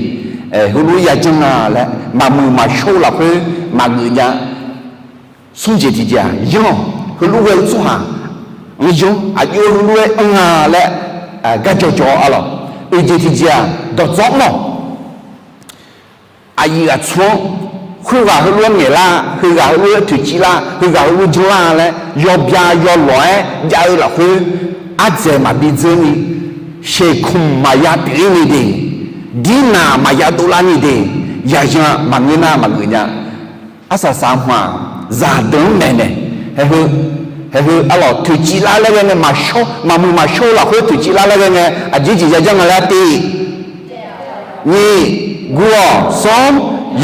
heulof-aer yajanr nga laer maqmuiq maqshawr-eu lafkhoer maqgeuf nya. Smr jeq tiqjeq-aq yanr-awq. Heulof ghae-eu tsawrhaq anr yanr, aqjox heulof-aer anr nga laer garjaw jaw-awr arlawq. Oeq jeq tiqjeq-aq dawqdzawr mawr-awq. Aqyuif aqtsu-anr khoerghaq heulof-aer ngaeqlar, heughaq heulof-aer toeqciv lar, heughaq heulof janrlar laer yawbya yawlawq-aer jav-eu lafkhoer ardzaeq maqbi dzeur ni, sheuqkmq maqya pyeuf-ir ni de, dirnaq maqya dovlar ni de, yaqyan maqngeur nar maqgeuf nya. Arsaq saq hmq-aq, zaqdeuq-anr maeqnaeq, haeq heu, haeq heu arlawq toeqciv lar laer ghae ngae maqshawr, maqmuiq maqshawr-eu lafkhoer toeqciv lar laer ghae ngae aqjeq jeq yajanr nga laer tiv nyiq, gur-awq, smr,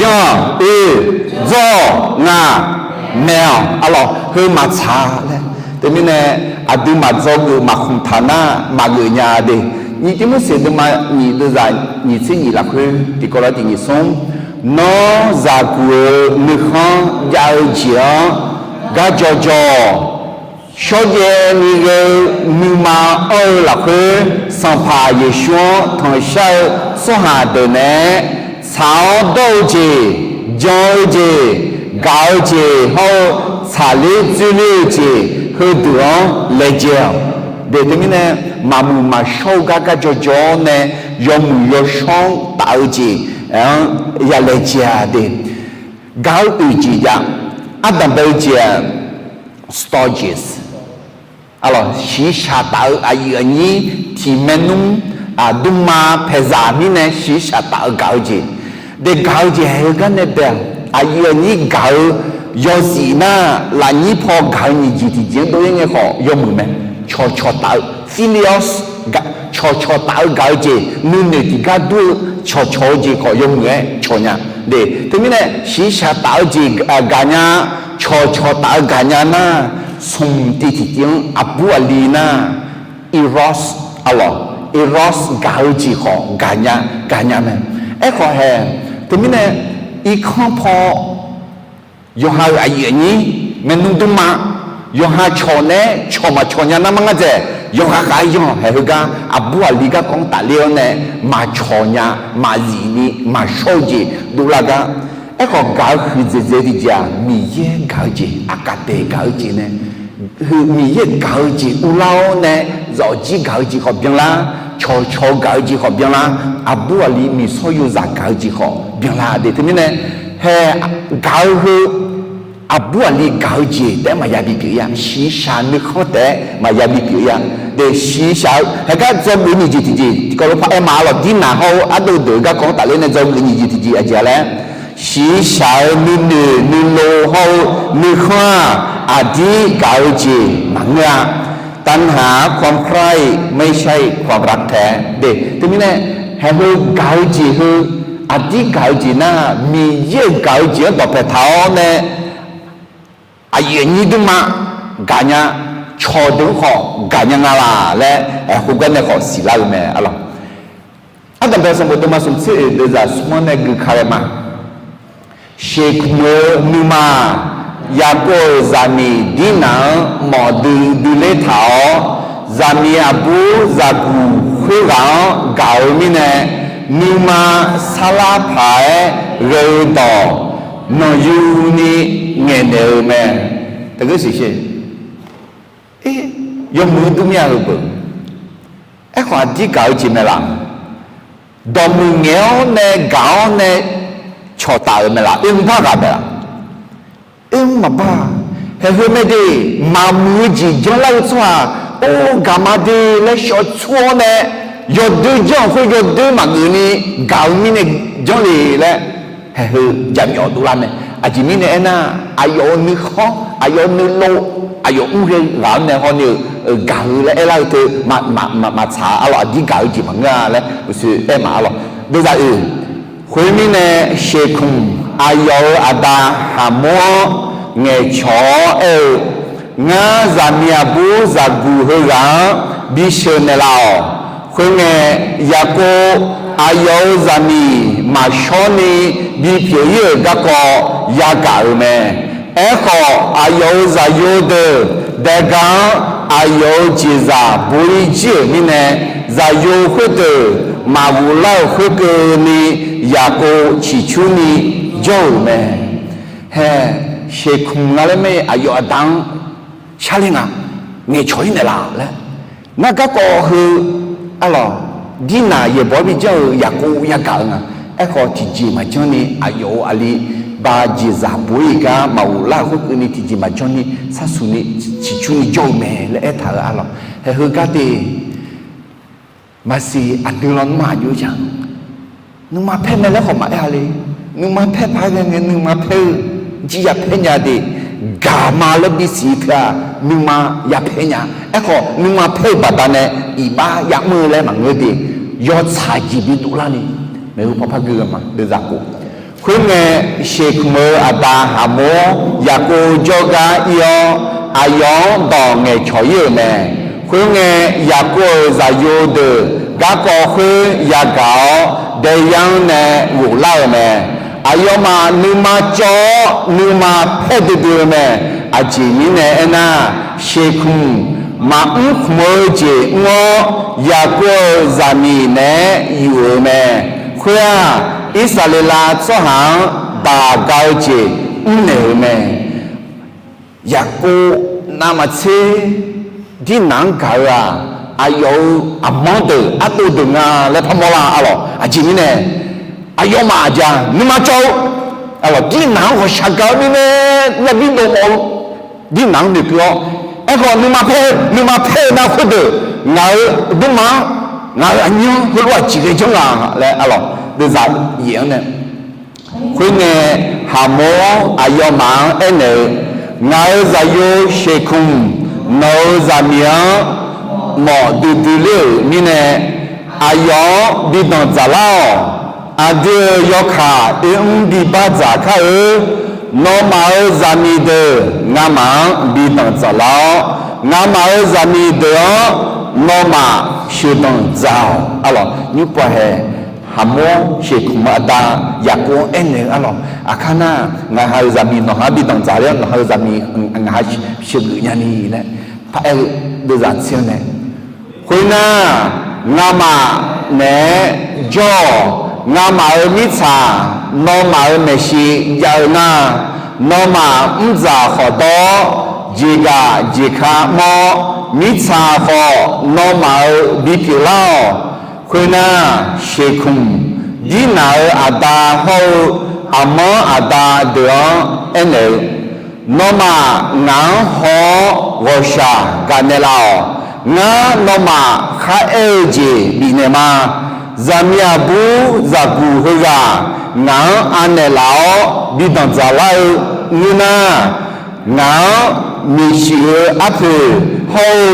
yanq, oeq, dzawr-awq, ngaq, maeq-awq arlawq, heu maqtsaq laer. Teumirnae aqduimaf dzawgeuf maqkhmq taq nar maqgeuf nya de. Nyiq Tirmorseq deuvma nyiq deuvzaq nyiq tser nyiq lafkhoer tiqkawv lar tiq nyiq smr, nawr zaqguq-euq nuikhanr jav-eu jeq-anr garjaw jaw-awq. Shawrjaev ni ghae-eu nuima anr-eu lafkhoer Sanqpaq Yeqsur-anr tanqshar-eu tsawrhaq deuq naeq-aer tsaq-awr dawr-eu jeq, jan-eu jeq, gaq-eu jeq hawr-eu tsaqler dzoerler-eu jeq heudeuq-anr laejae-awq. De teumirnae maqmuiq maqshawr-eu gar garjaw jaw-awr nae yawmuiq yawshawr-anr taf-eu jeq-anr ya laejae-a de. Gaq-eu oeq jeq jav, ardanqbae-eu jeq-aq, storges arlawq, shiqshaq taf-eu aqyuif aqnyir tiq maernmr, aqdmrma paeqzaq mirnae shiqshaq taf-eu gaq-eu jeq. De gaq-eu jeq haeq heugar nae bae-aq, aqyuif aqnyir gaq-eu yawzif nar lafnyir paw gaq-eu nyiq jeq tiqjeq-anr dov-ir ngae khawf yawmuiq mae. Cawqcawq taf-eu, philia, cawqcawq taf-eu gaq-eu jeq, nuinoeq tiqgar dur-eu cawqcawq-eu jeq khawf yawmuiq-aer cawq nya. De teumirnae shiqshaq taf-eu jeq gaq nya, cawqcawq taf-eu gaq nya nar, smq tiv tiqtiv-anr aqbur aqli nar, eros arlawq, eros gaq-eu jeq khawf gaq nya, gaq nya mae. Aerkhawf hae, teumirnae irkanr paw yawqha-euq aqyuif aqnyir, maernmr dmrma, yawqha cawq naeq-aer cawq maqcawq nya nar mar ngar dzaeq, yawqha khav-aer yanr-awq. Haeq heugar aqbur aqli garkawv-anr tafler-awr nae maqcawq nya, maqzif ni maqshawr-eu jeq dovlar gar. Aerkhawf gaq-eu huiqdzaeq dzaeq tiqjeq-aq, Miqyaer gaq-eu jeq, aqkaqdaeq gaq-eu jeq nae, Miqyaer gaq-eu jeq uvlar-awr nae, zawqjir gaq-eu jeq khawf byanlar, cawqcawq-eu gaq-eu jeq khawf byanlar, aqbur aqli miqsawr yozaq gaq-eu jeq khawf byanlar de. Teumirnae hae, gaq-eu heu aqbur aqli gaq-eu jeq taef-aer maqya bipyeuf-ir-a. Shiqshaq nuikhanr taef-aer maqya bipyeuf-ir-a. De shiqshaq-eu haeq gar dzawgeuf nyiq jeq tiqjeq tiqkawv lof par aer ma arlawq, dirnaq hawr-eu ardov deuq-eu garkawv-anr tafler nae dzawgeuf nyiq jeq tiqjeq aqjeq-a laer, shiqshaq-eu nuinoeq nuilov hawr-eu nuikhanr-aq, aqdir gaq-eu jeq maqngeur-a. Tanha-ar ความใคร่ ไม่ใช่ความรักแท้ de. Teumirnae haeq heu gaq-eu jeq heu, aqdir gaq-eu jeq nar, Miqyaer-euq gaq-eu jeq-anr dawqpae taq-awr nae, aqyuif aqnyir dmrma gaq nya, cawqdeuq-anr khawf gaq nya nga laq laer, aerkhof gar nae khawf siqlar-eu mae arlawq. Ardanqbae sanqbof deuvma smq tser oeq deuvzaq smr-anr nae gui ka ghae ma. Sheuqkmq-eu nuima, Yaqkov-euq zaqmiq Dirnaq-anr mawf duidui ler taq-awr, zaqmiq aqbur zaqguq khoerghaq-anr gaq-eu mirnae, nuima sarlar paq-aer ghae-eu dawq nanqyuni ngaeqnaeq-eu mae. Taqgeur siqshe. Yawmuiq-eu durmir-a heu beu. Aerkhawf aqdir gaq-eu jeq mae laq? Dawqmuiq ngaeq-awr nae gaq-awr nae cawqtaf-euq mae laq? Oermr bar ghaq mae laq? Oermr maqbar. Haeq heu mae de, maqmuiq-eu jeq janrlar-eu tsawrhaq, or gaq ma de laer shawqtsur-awr nae, yawdoer janr-euq khoer yawdoer maqgeuf ni gaq-eu mirnae janr le laer, haeq heu jaqmyawf dovlar mae. Aqjeq mirnae aernar, aqyawf-euq nuikhanr, aqyawf-euq nuilov, aqyawf mr ghae ghaq-anr nae hawni-eu gaq-eu laer aerlar-eu teu maqtsaq-a arlawq, aqdir gaq-eu jeq maqngeur-a laer uqshoe aer ma arlawq. Deuvzaq oeq, khoermirnae sheuqkmq aqyawf-euq aqda Haqmor-anr ngaeqcawq-awr aer-eu, Ngar zaqmiq aqbur zaqguq heughaq-anr bisheuq naeqlaf-awq. Khoerngae, Yaqkov aqyawf-euq zaqmiq maqshawr ni bipyeuf ir-euq garkawv yagaq-euq mae. Aerkhawf, aqyawf-euq zaqyo deuq daega-anr aqyawf-euq jeqzaq bo-ir jir-euq mirnae, zaqyo khoerdeuq maqghoflar-euq khoerkeuvni, Yaqkov ciqcurni jawr-euq mae. Hae, Seqkmq nga laer mae, aqyawf aqda-anr sharler nga, ngaeqcawq-ir naeqlaf laer. Ngar garkawv heu, arlawq, dirnaq yaeqbawq-aer bijanr-euq Yaqkov yagaq-eu nga. Aerkhawf, tiqjeq maqjanr ni aqyawf-euq aqli ba jeqzaq bo-ir gar maqghoflar-euq khoerkeuvni tiqjeq maqjanr ni sharsuq ni ciqcurni jawr-eu mae laer aertaq-euq arlawq. Hae, heugar de maqsiq aqdui lawnmr-aq jov-ir ja. Nuima paer mae laer khawf maqaer-a le. Nuima paer paq-aer ghae ngae nuima paer-eu jir yapaer nya de. Gaqma laer bisiq-eu teu-aq, nuima yapaer nya. Aerkhawf, nuima paer-eu baqdanae iqbax yamr-eu laer maqngeur de. Yawtsaq jeq bidov larni, maeqhu paw par gui-eu ma, deuvzaq khof. Khoerngae, Seqkmq-euq aqda Haqmor Yaqkov jawrgar ir-awr, aqyawf-anr dawq ngaeqcawq-ir-euq mae. Khoerngae, Yaqkov-euq zaqyo deuq garkawv khoer yagaq-awr, daeyar-anr nae ghoflar-euq mae. Aqyawfmaf nuima cawv-awr, nuima paer duidui-eu mae. Aqjeq mirnae aernar, Seqkmq maqmr khmq-eu jeq mr-awr, Yaqkov-euq zaqmiq naeq-aer yuf-euq mae. Khoer-aq, Irsaqleqlav tsawrhaq-anr daq ga-eu jeq mrnaeq-euq mae. Yaqkov navmaqtser dirnaq-anr gaq-eu-aq, aqyawf-euq aqmanr deuq ardov deuq nga laer parmawr lar arlawq. Aqjeq mirnae, aqyawfmaf aqjeq-aq nuima cawv-eu arlawq, dirnaq-anr ghawqshaq gaq-eu mirnae, yabi dov mawf-eu dirnaq-anr noeqkeuv-awr, aerkhawf nuima paer, nuima paer-eu nar khoerdeuq ngaq-euq aqduimaf-anr, ngaq-euq aqnyir-anr heulof-aer aqjeq ghae janr nga laer arlawq, deuvzaq yaef-anr nae. Khoerngae, Haqmor aqyawfmaf-anr aernaeq-eu, Ngaq-euq zaqyo Seqkmq, nawq-euq zaqmiq-anr mawf duidui ler-euq mirnae, aqyawf-anr bi danqdzaq lar-awq. Aqdui-euq yawkaq oermr bi bardzaq kar-eu. Nawmaf-euq zaqmiq deuq ngamaf-anr bi danqdzaq lar-awr, ngamaf-euq zaqmiq deuq-anr nawmaf sheuqdanq dzaq-awq. Arlawq, nymrpov hae, Haqmor Seqkmq-eu aqda Yaqkov-anr aernaeq-eu arlawq, aqkar nar, ngaqha-euq zaqmiq nawqha-anr bi danqdzaq ler-awr, nawqha-euq zaqmiq ngaqha sheuqgeuf nyani laer paraer-eu deuvzaq tser-anr nae, khoernar, ngamaf naeq-aer jawr-awq. Ngamaf-euq mirtsaq nawmaf-euq maeqshi jav-eu nar, nawmaf mrdzaq khawf dawr-awr, jeqgaq jeqka mawr-awr, mirtsaq khawf nawmaf-euq bipyeuf lar-awq. Khoernar, Seqkmq, Dirnaq-euq aqda hawr-eu aqmanr aqda deuq-anr aernaeq-eu, Nawmaf ngaq-anr haw-awr ghawqshaq gaqnaeq laf-awq. Ngar nawmaf kharaer-eu jeq bifnaeq ma. Zaqmiq aqbur zaqguq heughaq ngaq-anr anaeq laf-awr bi danqdzaq lar-eu ngeur nar, ngaq-anr maeqshi-eu arpoeq hawr-eu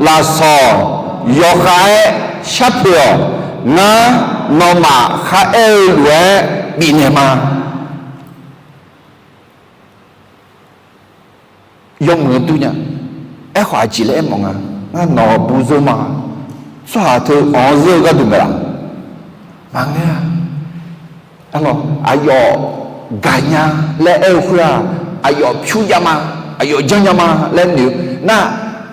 lafsawq yawkhav-aer sharpoeq-awq. Ngar nawmaf kharaer-eu lof-aer bifnaeq ma. Yawmuiq-anr dur nya. Aerkhawf aqjeq laer aermawf nga. Ngar nawq-euq bur zeur ma. Tsawrhaq teu anq-anr zeur-eu gharduq maeq laf? Maqngeur-a. Arlawq, aqyawf gaqnya laer aer-eu khoer-aq, aqyawf pyur jav ma, aqyawf janrnya ma laer noeq-eu nar,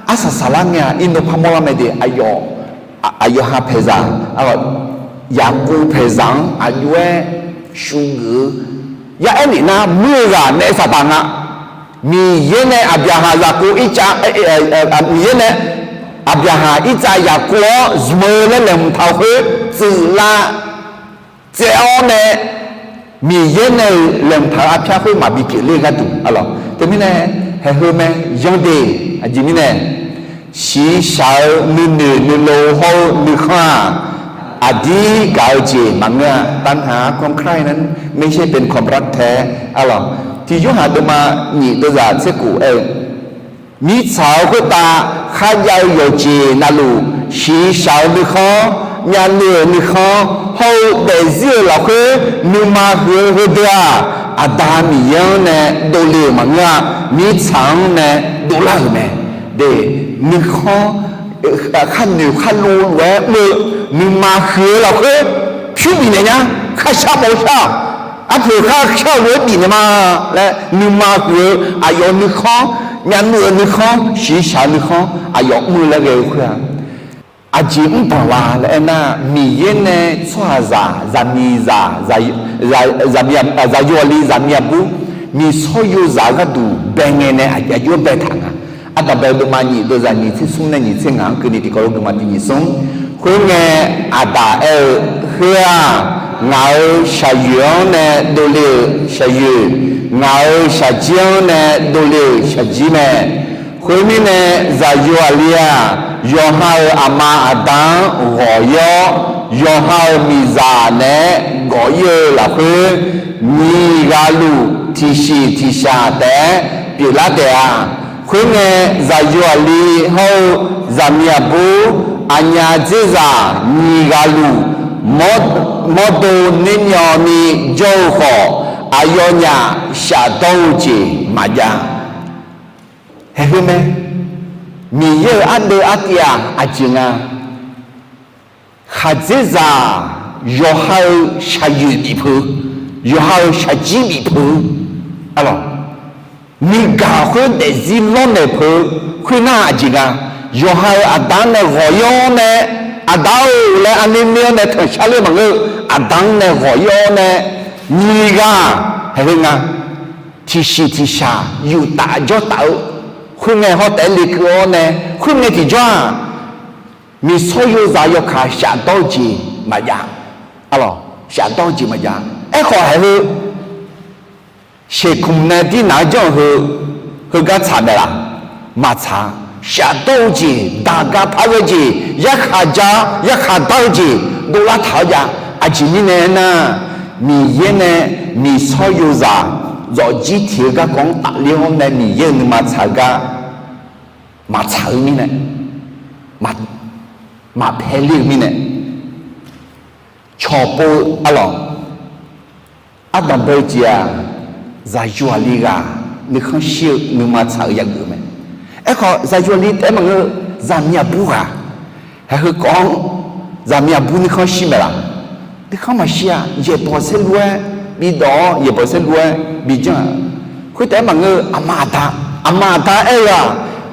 arsaq saqlar ngae-aq, iqnan parmawr lar mae de. Aqyawf, aqyawf ha paeqzaq, Yaqkov paeqzaq-anr aqjox-aer shugeuf-eu ya aer nif nar, muir-eu ghaq naef saqdaq nga. Miqyaer nae Aqbyaqhaq, Yaqkov, Irtsav, Miqyaer nae Aqbyaqhaq, Irtsav, Yaqkov-anr zmq-eu laer laeqhmq taq-eu khoer tsuif lav tsaev-awr nae, Miqyaer nae-euq laeqhmq taq-eu arpyar khoer maqbi pyeufler-eu gharduq arlawq. Teumirnae, haeqheu mae, yanr de. Aqjeq mirnae, shiqshaq-eu nuinoeq nuilov hawr-eu nuikhanr-aq, aqdir gaq-eu jeq maqngeur-a. ปัญหาของใครนั้นไม่ใช่เป็นของพระ แท้ arlawq. Tiq Yorhaq deuvma nyiq deuvzaq tser khof aer-eu, mirtsaq-eu khoertav kharjav-eu yawqjeq navluf, shiqshaq-eu nuikhanr, myavnuiv-euq nuikhanr hawr-eu daefzir-euq lafkhoer nuima huiq-eu heudeuq-aq, Aqda Miqyaer-anr nae dovle-euq maqngeur-a. Mirtsaq-anr nae dovlar-euq mae. De, nuikhanr, kharnoeq kharlov lof-aer mr-eu, nuima huiq-eu lafkhoer pyur bifnaeq nya, kharshar mawf-eu shar-aq, arpoeq kharshar-eu lof-aer bifnaeq ma laer nuima huiq-eu aqyawf nuikhanr, myavnuiv-euq nuikhanr, shiqshaq-eu nuikhanr aqyawf mr-eu laer ghae-eu khoer-aq, aqjeq mrbanq la laer aernar, Miqyaer nae tsawrhaqzaq, zaqmiqzaq, zaq, zaq, zaqyo aqli zaqmiq aqbur, miqsawr yozaq-eu gharduq bae ngae nae aqjox-aer baetaq nga. Ardanqbae deuvma nyiq deuvzaq nyiq tser smr nae nyiq tser ngaq-anr keuvni tiqkawv lof deuvma tiq nyiq smr. Khoerngae, Aqdaq aer-eu, Khoer-aq, ngaq-euq shaqyoeq-anr nae dovle-euq shaqyoeq, ngaq-euq shaqjir-anr nae dovle-euq shaqjir mae. Khoermirnae, zaqyo aqli-aq, yawqha-euq aqma aqda-anr ghawq-ir-awr, yawqha-euq miqzaq naeq-aer gawq-ir-eu lafkhoer, nyiq ghaq luf tiqshiq tiqshaq taef-aer pyeuflar taef-a. Khoerngae, zaqyo aqli hawr-eu zaqmiq aqbur, aqnyaf dzerzaq nyiq ghaq luf mawrdo nermyawvni jawr-eu khawf, aqyawfnyaf shafdawr-eu jeq maqjav. Haeqheu mae, Miqyaer-euq ardeuv artiv-aq aqjeq nga. Khaqdzerzaq yawqha-euq shaqyoeq bifpeu, yawqha-euq shaqjir bifpeu, arlawq, nuigaq khoer daefzir lawrnaeq peuq-eu khoernar aqjeq nga. Yawqha-euq aqda-anr nae ghawq-ir-awr nae, Aqda-or laer arner ner-awr nae tanqshar ler maqngeur-eu, Aqda-anr nae ghawq-ir-awr nae, nyiq ghaq, haeqheu nga, tiqshiq tiqshaq yuf taf jawr taf-eu, khoerngae hawr taef-aer lekeuv-awr nae, khoerngae tiqjawr-aq, miqsawr yozaq yawkaq shafdawr-eu jeq maqjav. Arlawq, shafdawr-eu jeq maqjav. Aerkhawf haeqheu, shekmq nae dirnaq-anr janr-eu heu, heugar tsaq maeqlaf? Maqtsaq-a. Shafdawr-eu jeq, daqga par ghae jeq, yarkhaq ja, yarkhaq dar-eu jeq dovlar taq-awr jav. Aqjeq mirnae aernar, Miqyaer nae miqsawr yozaq zawqjir tiq-eu garkawv-anr tafler-awr nae Miqyaer-euq nuima tsaq-eu gar maqtsaq-eu mirnae, maqpae ler-eu mirnae, cawqpov-eu arlawq, ardanq bae-eu jeq-aq, zaqyo aqli ghaq nuikhanr shir-eu nuima tsaq-eu yageuf mae. Aerkhawf zaqyo aqli taef-aer maqngeur-eu, zaqmiq aqbur ghaq, haeqheu kawv-anr zaqmiq aqbur nuikhanr shir maeqlaf? Nuikhanr maqshir-a. Yaeqbawq saerlu-aer bidawq-awr, yaeqbawq saerlu-aer bijanr-aq, khoertaef-aer maqngeur-eu, aqma aqda, aqma aqda aer-eu-aq,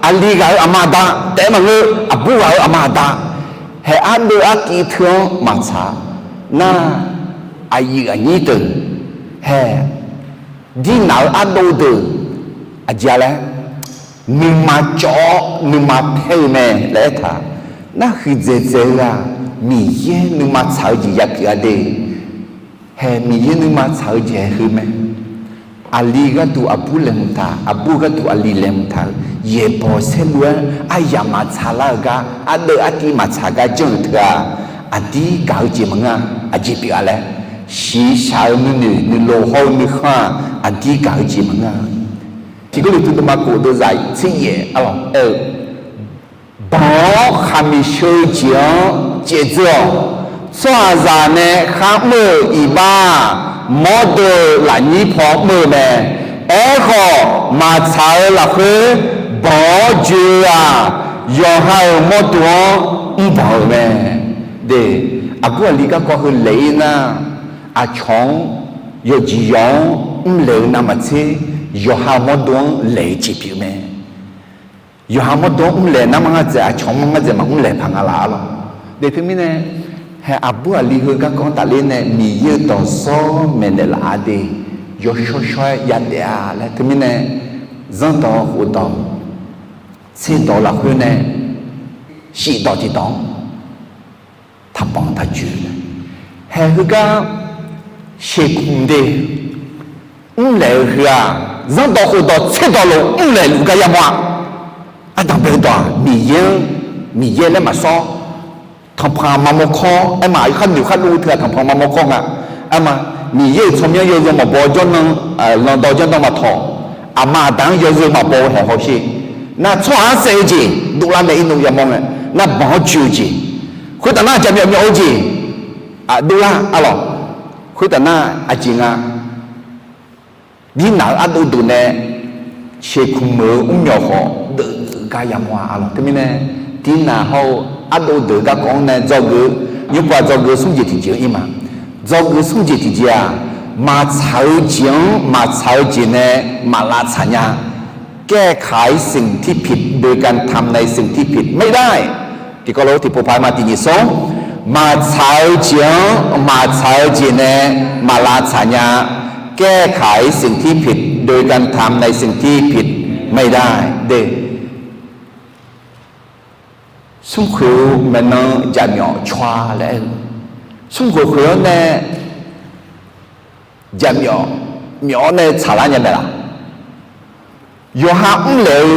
aqli ghaq-euq aqma aqda taef-aer maqngeur-eu, aqbur ghaq-euq aqma aqda, haeq ardeuv artiv teu-anr maqtsaq nar, aqyuif aqnyir deuq, haeq dirnaq-eu ardov deuq, aqjeq-a laer, nuima cawv-awr nuima paer-eu mae laer aertaq. Nar huiqdzaeq dzaeq-eu-aq, Miqyaer nuima tsaq-eu jeq yapyeuf-a de. Haeq Miqyaer nuima tsaq-eu jeq haeqheu mae. Aqli gharduq aqbur laeqhmq taq, aqbur gharduq aqli laeqhmq taq-eu, yaeqbawq saerlu-aer aryamq maqtsaq lar-eu gar, ardeuv artiv maqtsaq gar janr-euq teu-aq, aqdir gaq-eu jeq maqngeur-a. Aqjeq pyeuf-a laer, shiqshaq-eu nuinoeq nuilov hawr-eu nuikhanr-aq, aqdir gaq-eu jeq maqngeur-a. Tiq Gawrliqtu deuvma kof deuvzaq tser yaef arlawq aer-eu, banq-awr khaqmiq sheu-eu jeq-anr caevdzeur-awq. Tsawrhaqzaq nae kharmr-euq iqbax-aq, mawrdo-euq lafnyir paw mr-eu mae. Aerkhawf, maqtsaq-eu lafkhoer banq-awr joe-eu-aq, yawqha-euq mawrdo-anr mrbanq-euq mae. De, aqbur aqli garkawv heu laeq-ir nar, aqcawq-anr, yawqjeq yawq-anr mrlaeq-eu navmaqtser, yawqha mawrdo-anr laeq-eu jeq pyeuf mae. Yawqha mawrdo-anr mrlaeq nar, mar ngar dzaeq, aqcawq mar ngar dzaeq maqmr laeq paq nga laf arlawq. De teumirnae, haeq aqbur aqli heu garkawv-anr tafler nae Miqyaer-euq dawqsawr maeqnaeq laf-a de, yawshawr shawr-aer yadaef-a laer teumirnae, zanrdawq khofdawq tserdawq lafkhoer nae shifdawq tiqdawq-anr taqbanq taqjoe-eu mae. Haeq heugar shekmq de mrlaeq-eu heu-aq, zanrdawq khofdawq tserdawq lof mrlaeq luf gar yamawr-a. Ardanq bae-eu dawq-aq, Miqyaer-anr, Miqyaer laer maqsawr, tanqpanq maqmawr kawr, aerma, kharnoeq khardov teu-aq tanqpanq maqmawr kawr nga. Aerma, Miqyaer-euq tsawrmyanr yawzeu maqbaw-eu jawrnan, lanqdawq jawrnan maqtawq, aqma aqda-anr yawzeu maqbaw-eu haeq hawsher. Nar tsawrhaq-anr saev-eu jeq dovlar nae irnov yamawr ngae, nar banq-awr joe-eu jeq, khoertaf nar jaqmyawf myawf-eu jeq dovlar arlawq. Khoertaf nar aqjeq nga, dirnaq-eu ardov deuq nae sheuqkmq meuq-eu mrmyawq khawf deuq gar yamawr-a arlawq. Teumirnae, Dinaq hawr-eu ardov deuq-eu garkawv-anr nae dzawgeuf-eu, nymrpov-aq dzawgeuf-eu smr jeq tiqjeq-anr ir ma. Dzawgeuf-eu smr jeq tiqjeq-aq, maqtsaq-eu jeq-anr maqtsaq-eu jeq nae maqlavtsaq nya. แก้ไขสิ่งที่ผิดโดยการทำในสิ่งที่ผิดไม่ได้ tiqkawv lof tiqpov paq-aer ma tiqnyiq smr. Maqtsaq-eu jeq-anr maqtsaq-eu jeq nae maqlavtsaq nya. แก้ไขสิ่งที่ผิดโดยการทำในสิ่งที่ผิดไม่ได้ de. Smrkhoeq-eu maeqnan jaqmyawf caw-a laer aer-eu, smrkhoeq khoeq-anr nae jaqmyawf myawf-awr nae tsaqlar nya mae laq? Yawqha mrlaeq-eu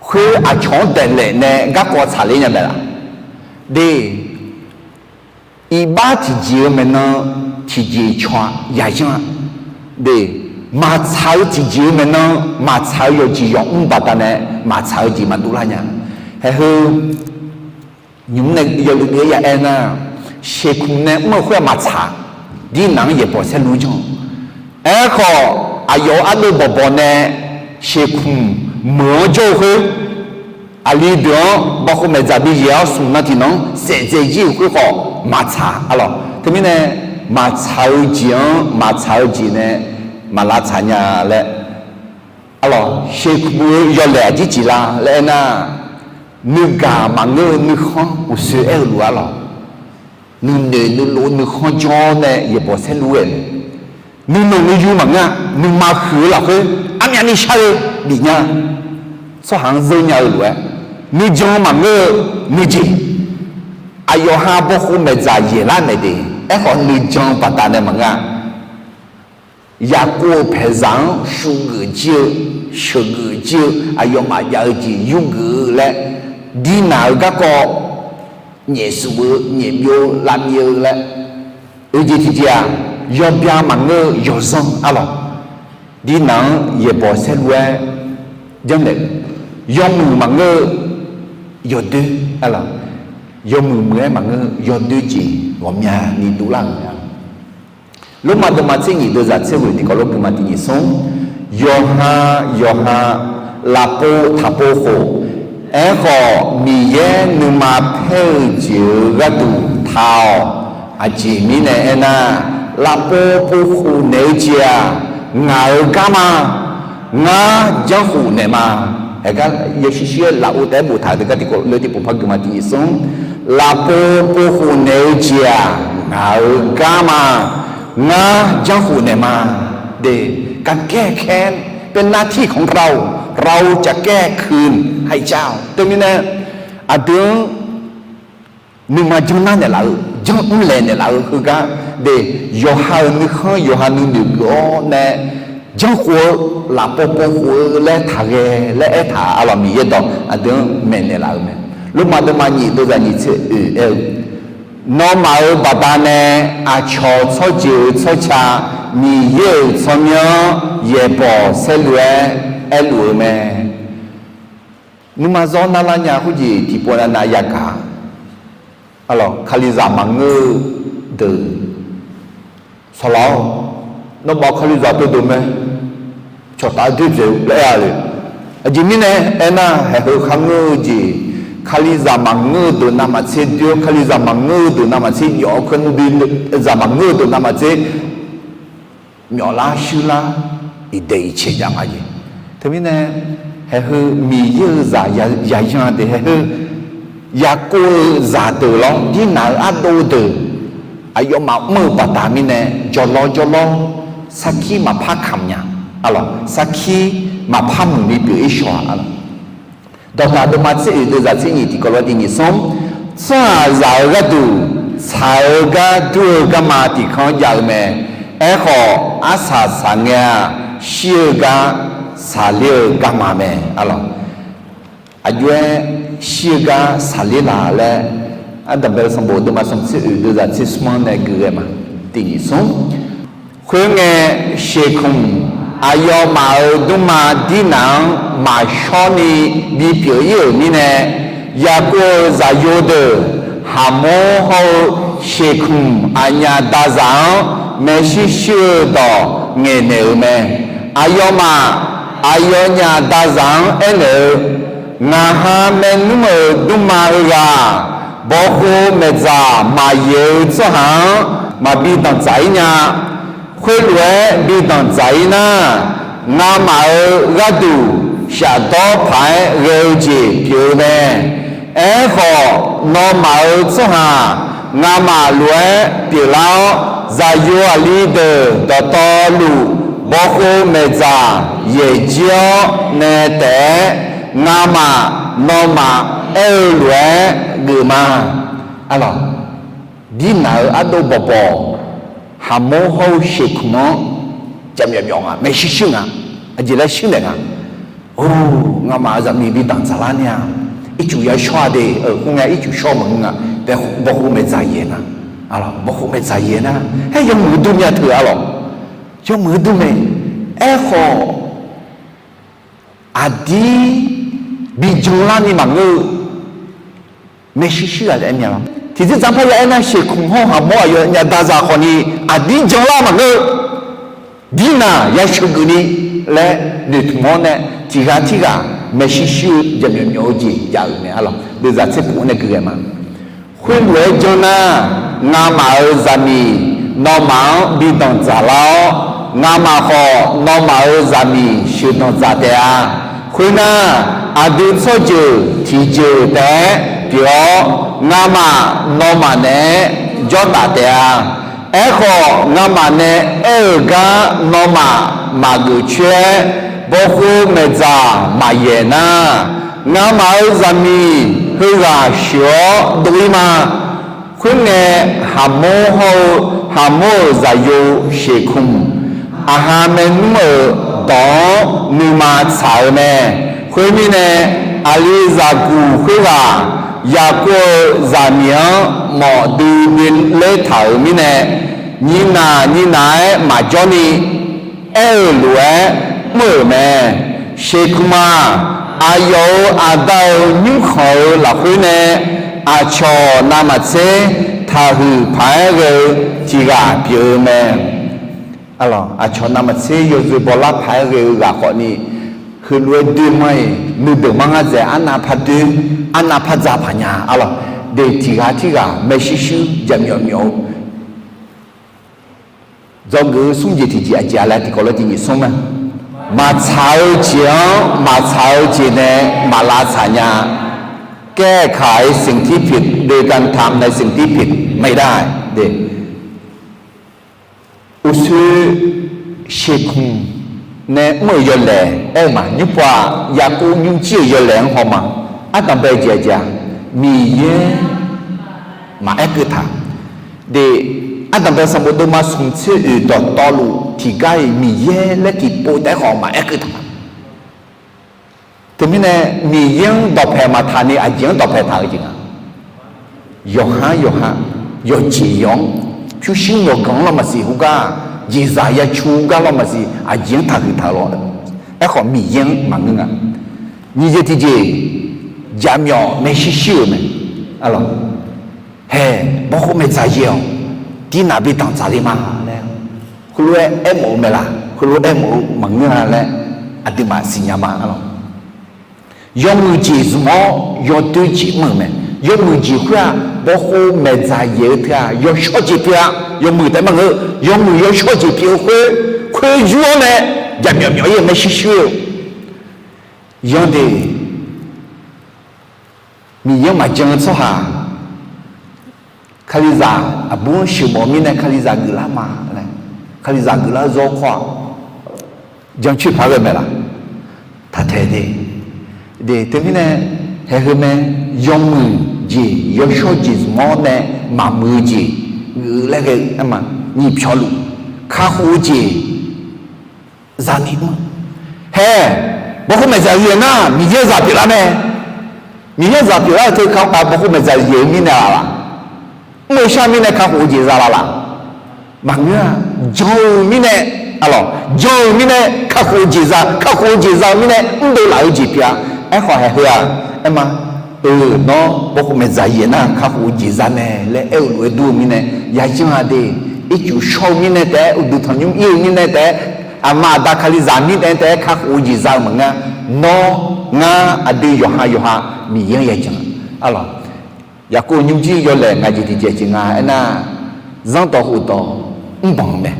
khoer aqcawq-anr daeqlaef nae garkawv tsaqler nya mae laq? De, iqbax tiqjeq-eu maeqnan tiqjeq caw-a, yaqyanr-a. De, maqtsaq-eu tiqjeq-eu maeqnan maqtsaq-eu yawqjeq yawq mr baqdanae maqtsaq-eu jeq maqdov lar nya. Haeq heu nymq mr nae yawluf dov-aer ya aer nar, sheuqkmq nae mr-eu khoer-aq maqtsaq, Dinaq-anr yaeqbawq saerlu janr-eu. Aerkhawf, aqyawf-euq ardov bawqbawq nae sheuqkmq meuq-anr jawr-eu khoer, aqli deuq-anr bawkhov maeqdzaq bi yaeq-awr smq nan tiqnan-anr saef dzae jir-euq khoer khawf maqtsaq arlawq. Teumirnae, maqtsaq-eu jeq-anr maqtsaq-eu jeq nae maqlavtsaq nya laer arlawq. Sheuqkmq-eu yawlaeq aqjeq jeq la laer aernar, nuigaq maqngeur-eu nuikhanr uqsoe aer-eu lof arlawq. Nuinoeq nuilov nuikhanr jawr nae yaeqbawq saerlu-aer, nuinanq nuiyu maqngeur-a. Nuima huiq-eu lafkhoer armyavni shar-eu bif nya. Tsawrhaq-anr zeur nya-eu lof-aer, nuijan maqngeur-eu nuijeq, aqyawf ha bawkhov maeqdzaq yaeqlar maeq de. Aerkhawf nuijan baqdanae maqngeur-a. Yaqkov-euq paeqzaq-anr shuvgeuf jir-eu, sheuqgeuf jir-eu, aqyawfmaf jav-eu jeq yurgeuf-eu laer, Dinaq-euq garkawv nyaefsuf-eu, nyaefbyov-eu, lavmyav-eu laer, oeq jeq tiqjeq-aq, yawbya maqngeur-eu yawzanr arlawq. Dinaq-anr yaeqbawq saerlu-aer janrnaeq-eu, yawmuiq maqngeur-eu yawdoer arlawq. Yawmuiq muiq-aer maqngeur-eu yawdoer jeq ghawqmyani dovlar-euq mae. Lormav deuvma tser nyiq deuvzaq tser ghoeq tiqkawv lof guima tiqnyiq smr. Yawqha yawqha lafpov taqpov khof, aerkhawf Miqyaer nuima paer-eu jeq-euq gharduq taq-awq. Aqjeq mirnae aernar, lafpov pov khof naeq-eu jeq-aq, ngaq-euq garma. Ngar janrkhof naeqma. Aergar yawshir shir-aer lafov taef-aer boftaq-eu deuq gar tiqkawv lof tiqpov par guima tiqnyiq smr. Lafpov pov khof naeq-eu jeq-aq, ngaq-euq garma. Ngar janrkhof naeqma. De, การแก้แค้นเป็นหน้าที่ของเรา เราจะแก้คืนให้เจ้า Teumirnae, aqdui-anr nuima janr nar naeqlaf-eu, janr mrlaeq naeqlaf-eu heugar de, yawqha-euq nuikhanr yawqha nuinoeq geuf-awr nae janrkhof-eu, lafpov pov khof-eu laer taqghae laer aertaq-a lawq. Miqyaer dawq aqdui-anr maeqnaeq laf-eu mae. Lormav deuvma nyiq deuvzaq nyiq tser oeq aer-eu, nawmaf-euq baqdanae aqcawq tsawrjeuq-euq tsawrca Miqyaer-euq tsawrmyanr-anr yaeqbawq saerlu-aer aerluf-eu mae. Nuima zawr narlar nya khoerjeq tiqpov navnav yagaq-a. Kalizaq maqngeur-eu deuq sawqlawr-awr, nawmaf kalizaq teudeuq mae, cawqtaf-aer doer dzaeq-eu laer aer-a le. Aqjeq mirnae aernar, haeq heu kharngeur-eu jeq, kalizaq maqngeur-eu deuq navmaqtser doer-awr, kalizaq maqngeur-eu deuq navmaqtser jawf-awr, kalizaq maqngeur-eu deuq navmaqtser myawflar shuirlar, iqdaeq iqcaeq jav nga jeq. Teumirnae, haeq heu Miqyaer-euq zaq yaqyan de, haeq heu Yaqkov-euq zaqdeuq lawr, Dirnaq-euq ardov deuq, aqyawfmaf mr-eu baqda mirnae jawrlawr jawrlawr, sarkir maqpar kamq nya, sarkir maqpar muiqni pyeuf-ir shaw-aq. Dawqtaq deuvma tser oeq deuvzaq tser nyiq tiqkawv lof-aer tiqnyiq smr, tsawrhaqzaq-euq gharduq tsaq-eu gar dur-eu garma tiq kanr jav-eu mae. Aerkhawf, arsaq saqngae-aq, shir-eu gar saqler-eu garma mae. Aqjox-aer shir-eu gar saqler laf laer, Ardanqbae-eu sanqbof deuvma smq tser oeq deuvzaq tser smr-anr nae geuf ghae ma. Tiqnyiq smr. Khoerngae, sheuqkmq aqyawfmaf-euq dmrma Dirnaq-anr maqshawr ni bipyeuf-ir-euq mirnae, Yaqkov-euq zaqyo deuq Haqmor hawr-eu sheuqkmq aqnyaf dazaq-anr maershuir shuir-eu dawq ngaeqnaeq-euq mae. Aqyawfmaf Aqyawfnyaf dazaq-anr aernaeq-eu, Ngaq ha maernmr-euq dmrma heughaq, bawqkhov maeqdzaq maqyaeq-eu tsawrhaq-anr maqbi danqdzaq-ir nya. Khoerlof-aer bi danqdzaq-ir nar, ngamaf-euq gharduq shafdawr paq-aer ghae-eu jeq pyeuf-eu mae. Aerkhawf, nawmaf-euq tsawrhaq ngamaf lof-aer pyeuflar-awr, zaqyo aqli deuq dawqtawvluf bawqkhov maeqdzaq yaeq jir-awr nae taef-aer, ngamaf nawmaf aer-eu lof-aer geufma. Arlawq, dirnaq-euq ardov bawqbawq, haqmawr hawr-eu sheuqkmq-anr jaqmyawf myawf nga, maershuir shuir nga, aqjeq laer shuir naeq nga. Or, ngamaf-euq zaqmiq bi danqdzaq lar nya. Ircuf yashawr-a de, khoerngae ircuf shawr maqngeur nga. Bawqkhov maeqdzaq yaeq nga. Arlawq, bawqkhov maeqdzaq yaeq nar, haer yawmuiq dur mya teu arlawq. Yawmuiq dur mae. Aerkhawf, aqdir bi janlar ni maqngeur-eu maershuir shuir ghaq taef-aer mya lawr. Tiqjeq dzanr parya aernar, sheuqkmq hawr haqmawr aqyawfnyaf dazaq khawfni aqdir janlar maqngeur-eu, dirnaq yasheuq geufni laer noeqtmq-awr nae, tiqghaq tirghaq maershuir shuir-eu jaqmyawf myawf-eu jeq jav-euq mae arlawq. Deuvzaq tser puf-anr nae gui ghae ma. Khoerlof-aer janr nar, ngamaf-euq zaqmiq nawmaf-anr bi danqdzaq lar-awr, ngamaf khawf nawmaf-euq zaqmiq sheuqdanq dzaq taef-a. Khoernar, aqdui tsawrjeuq tiqjeuq taef-aer pyeuf-awr, ngamaf nawmaf naeq-aer jawrtaf taef-a. Aerkhawf, ngamaf nae aer-euq gar nawmaf maqgeuf coer-aer, bawqkhov maeqdzaq maqyaeq nar, ngamaf-euq zaqmiq heughaq sheuq-awr dov-ir ma. Khoerngae, haqmawr hawr-eu haqmawr-euq zaqyo sheuqkmq, aqha maernmr-euq dawq-anr nuima tsaq-eu mae. Khoermirnae, aqlizaq guq khoerghaq Yaqkov-euq zaqmiq-anr mawf duidui ler taq-euq mirnae, nyiqnaq nyiqnaq-aer maqjawr ni aer-euq lof-aer mr-euq mae. Sheuqkmq-aq, aqyawf-euq aqda-euq nymrkhanq-euq lafkhoer nae aqcawq navmaqtser taqhuiq paq-aer ghae-eu tiq ghaq pyeuf-eu mae. Aqcawq navmaqtser yawzeu bawlar paq-aer ghae-eu ghaq khawfni, heulof-aer doer ma-iq nuideuq mar ngar dzaeq arnav par doer, arnav par dza paq nya arlawq. De tiq ghaq tirghaq maershuir shuir jaqmyawf myawf-eu dzawgeuf-eu smr jeq tiqjeq aqjeq-a laer tiqkawv lof tiq nyiq smr mae. Maqtsaq-eu jeq-anr maqtsaq-eu jeq nae maqlavtsaq nya. แก้ไขสิ่งที่ผิดโดยการทำในสิ่งที่ผิดไม่ได้ de. Uqshoe sheuqkmq nae mr-euq yawlaeq aer-eu ma. Nymrpov-aq, Yaqkov nymrjir-euq yawlaeq-anr haw ma. Ardanqbae jeq aqjeq-aq, Miqyaer maqaer keuv taq. De, ardanqbae sanqbof deuvma smq tser oeq dawqtawvluf tiqgar-iq Miqyaer laer tiqpov taef-aer khawf maqaer keuv taq. Teumirnae, Miqyaer-anr dawqpaeq maqtaq ni aqjeq-anr dawqpaeq taq-eu jeq nga. Yawqha-anr yawqha, yawqjeq yawq-anr, pyurshuir yawqganq-anr lawrmaqsiq heugar, jeqzaq yacu gar lawrmaqsiq aqjeq-anr taqhuiq taq-eu lawr. Aerkhawf, Miqyaer-anr maqngeur nga. Nyiq jeq tiqjeq, jaqmyawf maershuir shuir-euq mae. Arlawq, hae, bawrkhov maeqdzaq yaeq-awq, dirnaq bi danqdzaq le ma laer, heulof-aer aermawf-eu mae laq, heulof-aer aermawf-eu maqngeur-a laer, aqduimaf siqnya ma arlawq. Yawmuiq jeq zmq-awr yawdoer jeq mr-euq mae. Yawmuiq jeq khoer-aq, bawrkhov maeqdzaq yaeq-eu teu-aq, yawshawr jeq pyeuf-a. Yawmuiq taef maqngeur, yawmuiq yawshawr jeq pyeuf-eu khoer, khoer yur-awr nae jaqmyawf myawf-ir-eu maershuir shuir-eu. Yanr de, Miqyaer-anr maqjan-eu tsawrhaq, Kalizaq aqbur-anr sheuqmawf-eu mirnae Kalizaq geuflar ma laer, Kalizaq geuflar zawr khawr-aq, jancoer paq-aer ghae mae laq? Taqtaeq de. De, teumirnae, haeq heu mae, yawmuiq jeq yawshawr jeq zmq-awr nae maqmuiq-eu jeq geuf laer ghae-eu aer ma. Nyiq pyawq luf, kakhof-eu jeq zani mr. Hae, bawrkhov maeqdzaq yaeq nar Miqyaer zaq pyeuflar mae. Miqyaer zaq pyeuflar-eu teu ka bawrkhov maeqdzaq yaeq-eu mirnae laf laq? Mr-eu shar mirnae kakhof-eu jeq za laf laq? Maqngeur-a. Jan-eu mirnae, arlawq, jan-eu mirnae kakhof-eu jeq za, kakhof-eu jeq za-eu mirnae mrdov laf-eu jeq pyeuf-a. Aerkhawf haeq heu-aq, aer ma, eu, nawr bawrkhov maeqdzaq yaeq nar kakhof-eu jeq za mae laer aer-eu lof-aer dur-eu mirnae, yayanr-a de, ircuf shawr-eu mirnae taef-aer, uqduq tanqnymr ir-eu mirnae taef-aer, Aqma aqda Kalizaq mirnae taef-aer kakhof-eu jeq za-eu maqngeur. Nawr, ngar, aqdui yawqha yawqha Miqyaer-anr yajan. Arlawq, Yaqkov nymrjir yawlaeq ngaq jeq tiq jeq jeq nga aernar, zanrdawq khofdawq mrbanq-eu mae.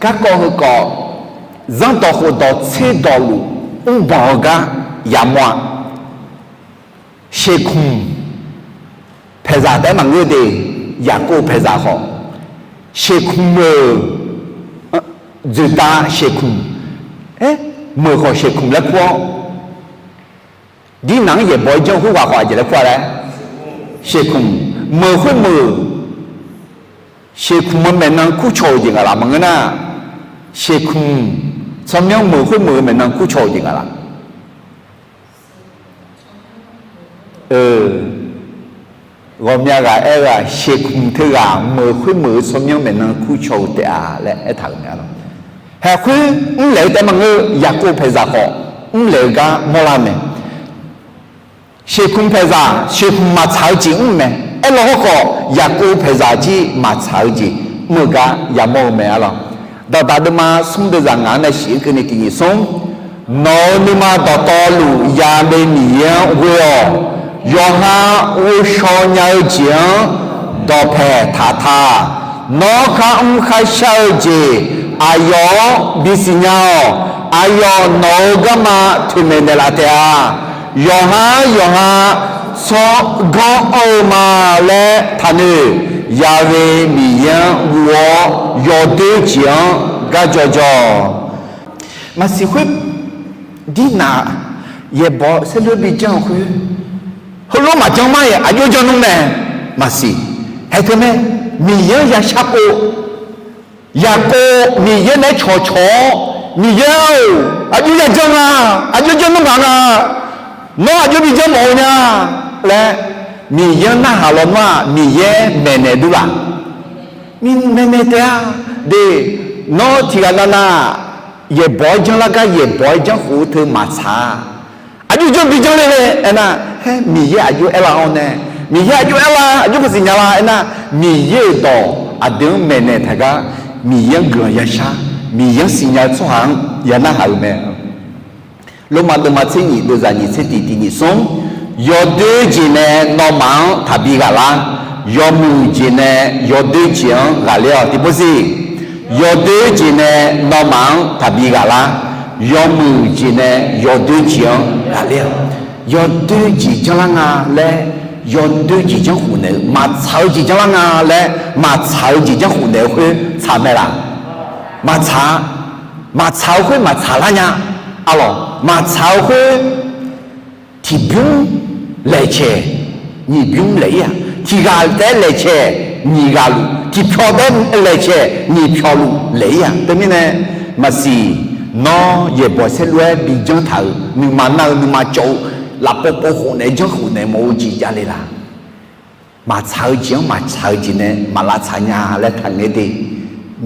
Garkawv heukawv, zanrdawq khofdawq tserdawq luf mrbanq-eu gar yamawr-a. Shekmq paeqzaq taef-aer maqngeur de, Yaqkov paeqzaq khawf, shekmq meuq, dzoeqdav shekmq, meuq khawf shekmq laer kur-awr, Dirnaq-anr yaeqbawq-aer janr khoerghaq khawf aqjeq laer kur-a laer, shekmq, meuq khoermeuq, shekmq-eu maeqnan kurcaw-euq jeq ngaq laf maqngeur nar, shekmq, tsawrmyanr meuq khoermeuq-eu maeqnan kurcaw-euq jeq ngaq laf. Ghawqmya ghaq aer-eu-aq, shekmq teughaq meuq khoermeuq-eu tsawrmyanr maeqnan kurcaw-eu taef-a laer aertaq-euq mae. Haeqkhoer mrlaeq-eu taef maqngeur, Yaqkov paeqzaq khawf mrlaeq-eu gar mawrlar-eu mae. Shekmq paeqzaq, shekmq maqtsaq-eu jeq mr mae. Aerlaw hawrkhawf, Yaqkov paeqzaq jir maqtsaq-eu jeq mr-eu gar yamawr-eu mae arlawq. Dawqdaq deuvma smr deuvzaq ngaq-anr nae shif-eu keuvni tiqnyif smr, nawq-euq nuima dawqtawvluf ya'le Miqyaer-anr ghoe-awq. Yawqha ghovshaw nya-eu jeq-anr dawqpaeq taq ta. Nawr kharmr kharshar-eu jeq aqyawf-anr bisiq nya-awq. Aqyawf nawq-euq garma toeqmaeq naeqlaf taef-a. Yawqha yawqha tsawrganr anr-eu ma laer taqnoeq. Ya'le Miqyaer-anr guv-awr yawdoer jeq-anr garjaw jaw-awq. Maqsiq khoer, Dirnaq yaeqbawq saerlu-aer bijanr-eu khoer, heulof maqjanr mar-iq aqjox janr nmr mae. Maqsiq, haeq teu mae, Miqyaer-anr yashar pov, Yaqkov Miqyaer naeq-aer cawqcawq-awr, Miqyaer-or, aqjox yajanr nga, aqjox janr nmr ngaq nga, nawr aqjox bijanr mawf-eu nya laer, Miqyaer-anr narhaq lawnmr-a, Miqyaer maeqnaeq durlaf. Maeqnaeq taef-a. De, nawr tiqghaq navnav yaeqbawq-aer janrlar gar yaeqbawq-aer janrkhof-eu teu maqtsaq-a. Aqjox janr bijanr le le aernar, haer Miqyaer aqjox aerlar-awr nae, Miqyaer aqjox aerlar, aqjox maqsiq nya la aernar, Miqyaer-euq dawq aqdui-anr maeqnaeq taq gar, Miqyaer-anr guiqlanq yashar, Miqyaer-anr siqnya-eu tsawrhaq-anr ya narhaq-euq mae. Lormav deuvma tser nyif deuvzaq nyif tser tiq tiq nyif smr, yawdoer jeq nae nawmaf-anr taqbi ghaq lar. Yawmuiq jeq nae yawdoer jeq-anr ghaqler-awq. Tiqpov siq, yawdoer jeq nae nawmaf-anr taqbi ghaq lar. Yawmuiq jeq nae yawdoer jeq-anr ghaqler-awq. Yawdoer jeq janrlar nga laer, yawdoer jeq janrkhof naeq-eu, maqtsaq-eu jeq janrlar nga laer maqtsaq-eu jeq janrkhof naeq-eu khoer tsaq mae laq? Maqtsaq-a. Maqtsaq-eu khoer maqtsaq lar nya. Arlawq, maqtsaq-eu khoer tiqbymr laeqcaeq nyiq bymr laeq-ir-aq, tiqghaq taef-aer laeqcaeq nyiq ghaq luf, tiqpyawq taef-aer laeqcaeq nyiq pyawq luf laeq-ir-aq. Teumirnae maqsiq, nawr yaeqbawq saerlu-aer bijanr taq-euq nuima nar-eu nuima cawv-eu lafpov pov khof naeq-aer janrkhof naeq mawf-eu jeq javle laq? Maqtsaq-eu jeq-anr maqtsaq-eu jeq nae maq lavtsaq nya laer taqngaeq de.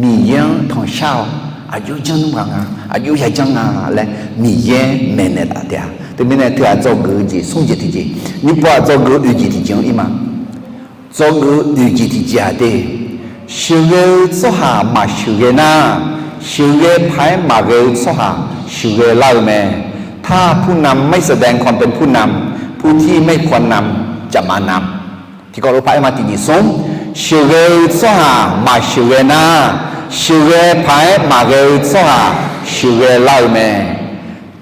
Miqyaer-anr tanqshar-awq. Aqjox janr nmr ghaq nga, aqjox yajanr nga laer Miqyaer maeqnaeq taf taef-a. Teumirnae teughaq dzawgeuf-eu jeq smr jeq tiqjeq, nymrpov-aq dzawgeuf-eu oeq jeq tiqjeq-anr ir ma. Dzawgeuf-eu oeq jeq tiqjeq-aq de, sheuqghae-eu tsawrhaq maqsheuqghae nar, sheuqghae paq-aer maqghae-eu tsawrhaq sheuqghae lar-eu mae. ถ้าผู้นำไม่แสดงความเป็นผู้นำ ผู้ที่ไม่ควรนำจะมานำ Tiqkawv lof paq-aer ma tiqjeq smr, sheuqghae-eu tsawrhaq maqsheuqghae nar, sheuqghae paq-aer maqghae-eu tsawrhaq sheuqghae lar-eu mae.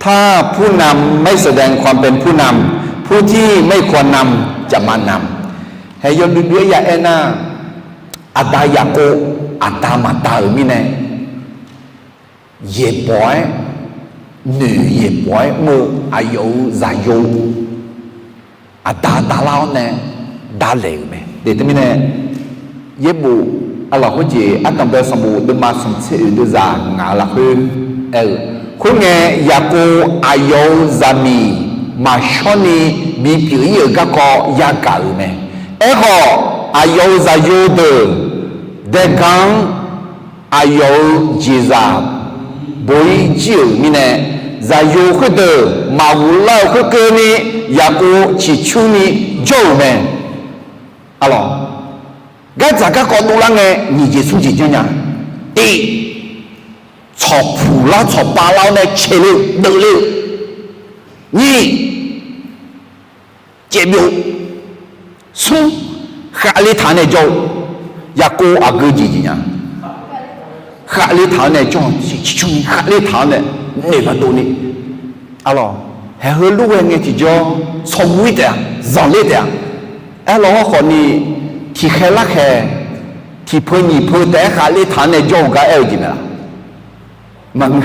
ถ้าผู้นำไม่แสดงความเป็นผู้นำ ผู้ที่ไม่ควรนำจะมานำ Hae yawluiv luiv-aer ya aernar, aqda Yaqkov aqda maqda-euq mirnae, yaeqbawq-aer noeq yaeqbawq-aer mr-eu aqyawf-euq zaqyo aqda davlar-awr nae davlaeq-euq mae. Teumirnae yaerbof arlawq khoerjeq ardanqbae sanqbof deuvma smq tser oeq deuvzaq ngaq-eu lafkhoer aer-eu, khoerngae Yaqkov aqyawf-euq zaqmiq maqshawrni bipyeuf-ir-euq garkawv yagaq-euq mae. Aerkhawf, aqyawf-euq zaqyo deuq daega-anr aqyawf-euq jeqzaq bo-ir jir-euq mirnae, zaqyo khoerdeuq maqghof lar-euq khoerkeuvni Yaqkov ciqcurni jawr-euq mae. Arlawq, gardzaq garkawv dovlar ngae nyiq jeq smr jeq janrnya. Tiq, tsawqpuq lar tsawqpav lar-awr nae caeq le-eu deuvle-eu. Nyiq, caevbyov. Smr, khavle taq-anr nae jawr-eu. Yaqkov aqgeu jeq jeq nya. Khavle taq-anr nae jawr-eu, ciqcurni khavle taq-anr nae noeq maqdov ni. Arlawq, haeq heu lof ghae ngae tiqjawr tsawrbuir taef-a, zanqler taef-a. Aerlawq hawrkhawf ni, tiqkhaeq larkhaeq, tiqpeu nyiq peu taef-aer khavle taq-anr nae jawr-eu gar aer-eu jeq mae laq? Maqngeur.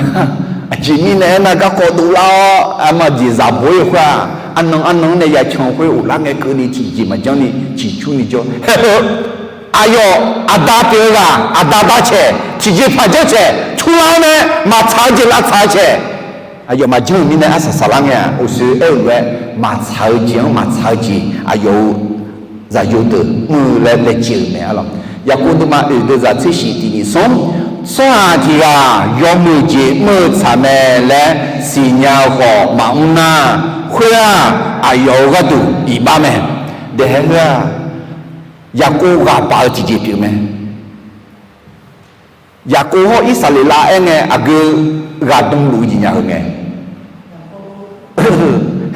Aqjeq mirnae aernar, garkawv dovlar-awr arma jeq zaq bawr-ir-eu khoer-aq, arnan arnan-anr nae yacan khoer ghoflar ngae keuvni tiqjeq maqjanr ni ciqcurni jawr. Haeq heu aqyawf aqda pyeuf-eu ghaq, aqda bar caeq, tiqjeqpaq janr caeq, turlar-awr nae maqtsaq-eu jeq lavtsaq-eu caeq, aqyawf maqjanr-euq mirnae arsaq saqlar ngae-aq, uqshoe aer-eu lof-aer, maqtsaq-eu jeq-anr maqtsaq-eu jeq aqyawf-euq zaqyo deuq mr-eu laer laejae-euq mae. Arlawq, Yaqkov deuvma oeq deuvzaq tser shif tiq nyiq smr, tsawrhaq tiq ghaq yawmuiq jeq mr-eu tsaq mae laer siqnya-eu khawf maqmr nar, khoer-aq, aqyawf-euq gharduq iqbax mae. Daeqhaer heu-aq, Yaqkov ghaq baq-eu tiqjeq pyeuf mae. Yaqkov hawr Irsaqleqlav aer ngae aqgeu ghaq dmluf-eu jeq nya-eu mae.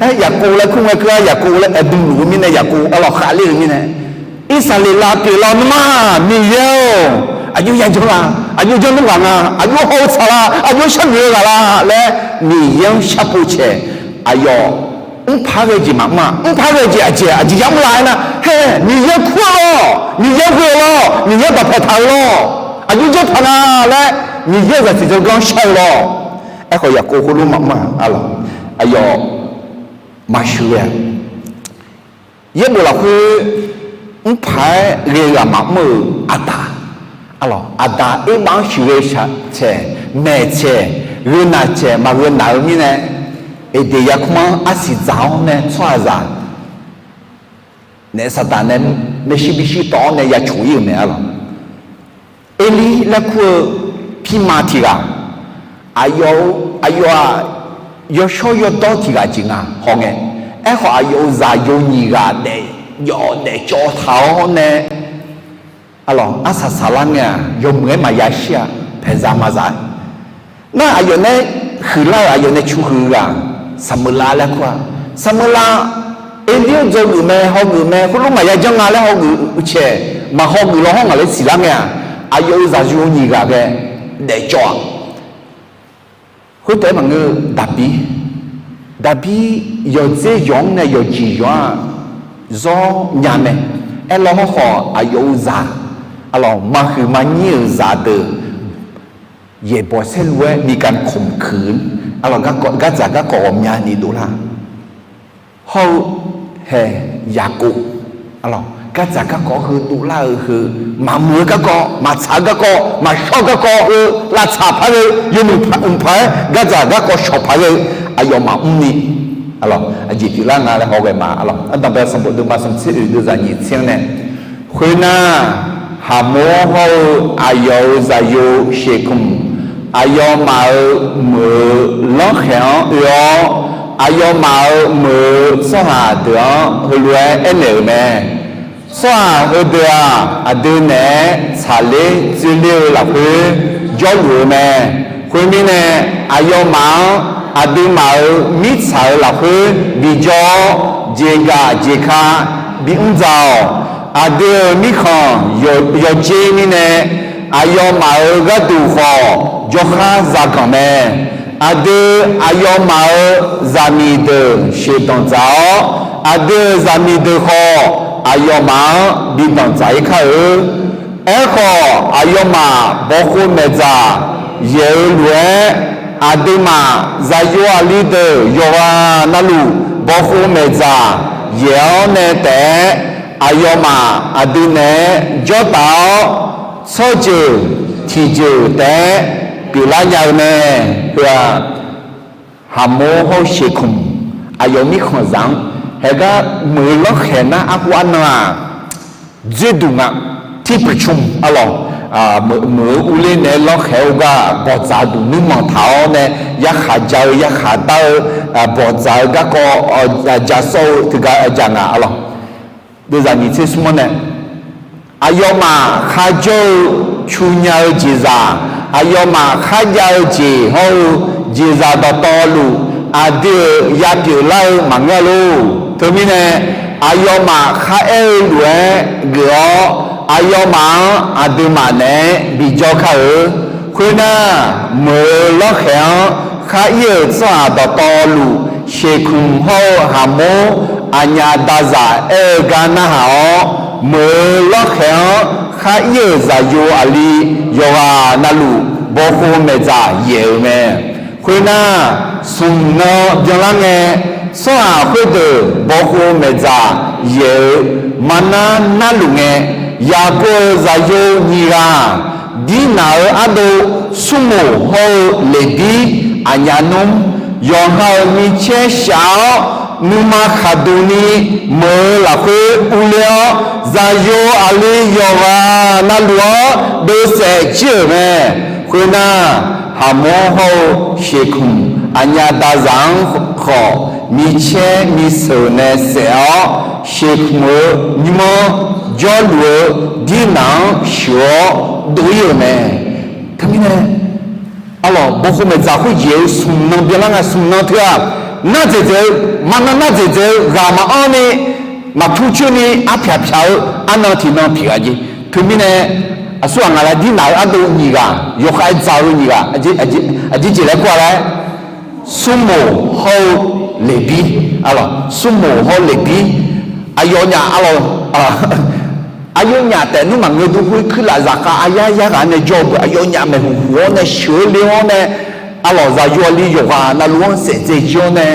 Aer, Yaqkov laer kur ngae keuv-a, Yaqkov laer aer dmluf-eu mirnae, Yaqkov arlawq khavler-eu mirnae, Irsaqleqlav pyeuflar nawmaf, Miqyaer-or, aqjox yajanr la? Aqjox janr nmr ghaq nga? Aqjox hawr-eu tsaq la? Aqjox sharnoeq-eu ghaq la laer Miqyaer-anr sharpov caeq, aqyawf mrpaq ghae jeq maqmr-a. Mrpaq ghae jeq aqjeq, aqjeq yamr la aernar, hae, Miqyaer kur-eu lawr, Miqyaer ghoe-eu lawr, Miqyaer dawqpae taq-eu lawr, aqjox janr taq nga laer Miqyaer-euq zaqsiq dzawrganr shar-eu lawr. Aerkhawf Yaqkov khoerlof maqmr-a. Arlawq, aqyawf maqsheuq ghae-a. Yaerbof lafkhoer mrpaq-aer ghae-eu ghaq maqmr-euq aqda, arlawq, aqda erbav-anr sheuqghae shaq caeq, maeq caeq, gheunaq caeq maqgheu naq-eu mirnae, Eqdeq yarkmr-anr arsiq dzaq-awr nae tsawrhaqzaq naef saqdaq nae maershuir bishir tawv-awr nae ya coq-ir-euq mae. Arlawq, Erlir laer kur-eu pirma tiq ghaq, aqyawf, aqyawf-aq, yawshawr yawdawr tiq ghaq jeq nga hawngae, aerkhawf aqyawf-euq zaqyo nyiq ghaq daef jawv daef cawv taq-awr nae, arlawq, arsaq saqlar ngae-aq, yawmuiq-aer maqya shir-a, paeqzaq maqzaq-a. Nar aqyawf nae huiqlar-euq aqyawf nae cu huiq-eu ghaq, Saqmeuqlav laer kur-a. Saqmeuqlav, Erlir-anr dzawgeuf mae, hawgeuf mae, khoerlof maqya janr nga laer hawgeuf-eu caeq, maqhawgeuf law hawr ngaq laer siqlar ngae-aq, aqyawf-euq zaqyo nyiq ghaq ghae daef cawv-aq. Khoertaef-aer maqngeur, Daqbir, Daqbir yawqdzer yawq-anr nae yawqjeq yawq-aq zawr nya mae. Aerlaw hawrkhawf aqyawf-euq zaq, arlawq, maqhuiq maqnyir-euq zaqdeuq yaeqbawq saerlu-aer miqkaq kamq kuiq, arlawq, gardzaq garkawv ghawqmyani dovlar. Hawr-eu hae Yaqkov, arlawq, gardzaq garkawv heu dovlar-eu heu, maqmuiq-eu garkawv, maqtsaq-eu garkawv, maqshawr-eu garkawv heu lavtsaq paq ghae-eu, yawmuiq mqpaq-aer gardzaq garkawv shawq paq ghae-eu, aqyawfmaf mrni, arlawq, aqjeq pyeuflar nga laer hawghae ma. Arlawq, Ardanqbae sanqbof deuvma smq tser oeq deuvzaq nyiq tser-anr nae, khoernar, Haqmor hawr-eu aqyawf-euq zaqyo Sheqkmq, aqyawfmaf-euq meuq-euq lanrkhaeq-anr oe-awr, aqyawfmaf-euq meuq-euq tsawrhaq deuq-anr heulof-aer aernaeq-euq mae. Tsawrhaq heudeuq-aq, aqdui naeq-aer tsaqler dzoerler-eu lafkhoer jawrluf-eu mae. Khoermirnae, aqyawfmaf-anr aqduimaf-euq mirtsaq-euq lafkhoer bijawr-awr, jeqgaf jeqka bimr dzaq-awq. Aqdui-euq mirkhanq yawqjeq mirnae, aqyawfmaf-euq gharduq khawf jawrkhar zaganq mae. Aqdui aqyawfmaf-euq zaqmiq deuq sheuqdanq dzaq-awr, aqdui-euq zaqmiq deuq khawf aqyawfmaf-anr bidanq dzaq-ir kar-eu. Aerkhawf, aqyawfmaf bawqkhov maeqdzaq yaeq-eu lof-aer, aqduimaf zaqyo aqli deuq yawqghaq navluf bawqkhov maeqdzaq yaeq-awr nae taef-aer, aqyawfmaf aqdui naeq-aer jawrtaf-awr, tsawrjeuq tiqjeuq taef-aer pyeuflar nya-eu mae. Heu-aq, Haqmor hawr-eu Sheqkmq aqyawf mirkhanqzaq-anr haegar meuq-eu lanrkhaeq nar arhu arnan-aq, dzoerduq nga. Tiqpyuqcmq, arlawq, meuq-eu urler naeq-aer lanrkhaeq-eu gar bawqdzaq duq nuirmanq taq-awr nae yarkhaq ja-eu yarkhaq dar-eu, bawqdzaq-eu garkawv ja sawr-eu teugar ja nga, arlawq. Deuvzaq nyiq tser smr-anr nae, aqyawfmaf kharjawr-eu cu nya-eu jeqzaq Aqyawfmaf kharjav-eu jeq hawr-eu jeqzaq dawqtawvluf, aqdui-euq yapyeuf lar-eu maqngeur lor. Teumirnae, aqyawfmaf khar aer-eu lof-aer geuf-awr, aqyawfmaf-anr aqduimaf naeq-aer bijawr kar-eu. Khoernar, meuq-eu lawrkhaeq-anr khar ir-euq tsawrhaq dawqtawvluf, Sheqkmq hawr-eu Haqmor aqnyaf dazaq aer-eu gar narhaq-awr, meuq-eu lawrkhaeq-anr khar ir-euq zaqyo aqli yawqghaq navluf bawkhov maeqdzaq yaeq-euq mae. Khoernar, smq nan byanlar ngae, tsawrhaq khoerdeuq bawkhov maeqdzaq yaeq-euq marnar narluf ngae, Yaqkov-euq zaqyo nyiq ghaq, Dirnaq-euq ardov Smrmoq hawr-eu Leqbir, aqnyaf nmr, yawqha-euq micaer shaf-awr, nuima khaqduq ni meuq-eu lafkhoer urler-awr, zaqyo aqli yawqghaq navluf-anr deuvsaef jir-euq mae. Khoernar, Haqmor hawr-eu Sheqkmq aqnyaf dazaq-anr khawf, micaer miseuq nae saef-awr, Sheqkmq-euq nymr-anr jawrluf-eu Dirnaq-anr sheuq-awr dov ir-euq mae. Teumirnae, arlawq, bawkhov maeqdzaq khoerjeq-eu smq nan byanlar nga. Smq nan teu-aq, nar dzaeqdzaeq-eu, marnar nar dzaeqdzaeq-eu ghaq maqanr ni, maqtur coer ni arpyaq pyaq-eu arnan tiqnan pyeuf-a jeq. Teumirnae, aqsurghaq ngaq laer Dirnaq-euq ardov nyiq ghaq, yawkhav-aer dzaq-eu nyiq ghaq, aqjeq jeq laer kur-a laer, Smrmoq hawr-eu Leqbir, arlawq, Smrmoq hawr-eu Leqbir, aqyawfnyaf, arlawq, aqyawfnyaf taef nmr maqngeur dur khoer kuirlaf zaqkhav aryar yar ghaq nae jawr-eu beu aqyawfnyaf maeqhuq huq-awr nae sheuq-eu le-awr nae, arlawq, zaqyo aqli yawqghaq navluf-anr saef dzae jir-awr nae,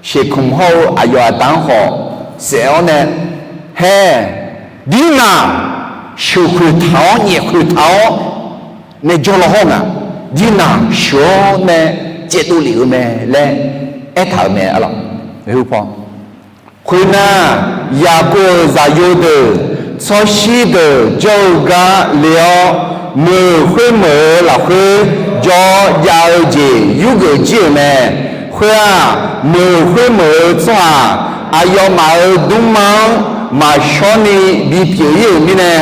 Sheqkmq hawr-eu aqyawf aqda-anr khawf saef-awr nae, haer, Dirnaq sheuqkhoeq taq-awr nyaefkhoeq taq-awr nae jawrlaw hawr ngaq, Dirnaq sheuq-awr nae caevdov lef-eu mae laer aertaq-euq mae, arlawq. Khoernar, Yaqkov-euq zaqyo deuq tsawrshir deuq jawr-eu gar le-awr, meuq khoermeuq-eu lafkhoer jawr jav-eu jeq yurgeuf jir-euq mae. Khoer-aq, meuq khoermeuq-eu tsawrhaq aqyawfmaf-euq dmrma-anr maqshawr ni bipyeuf ir-euq mirnae,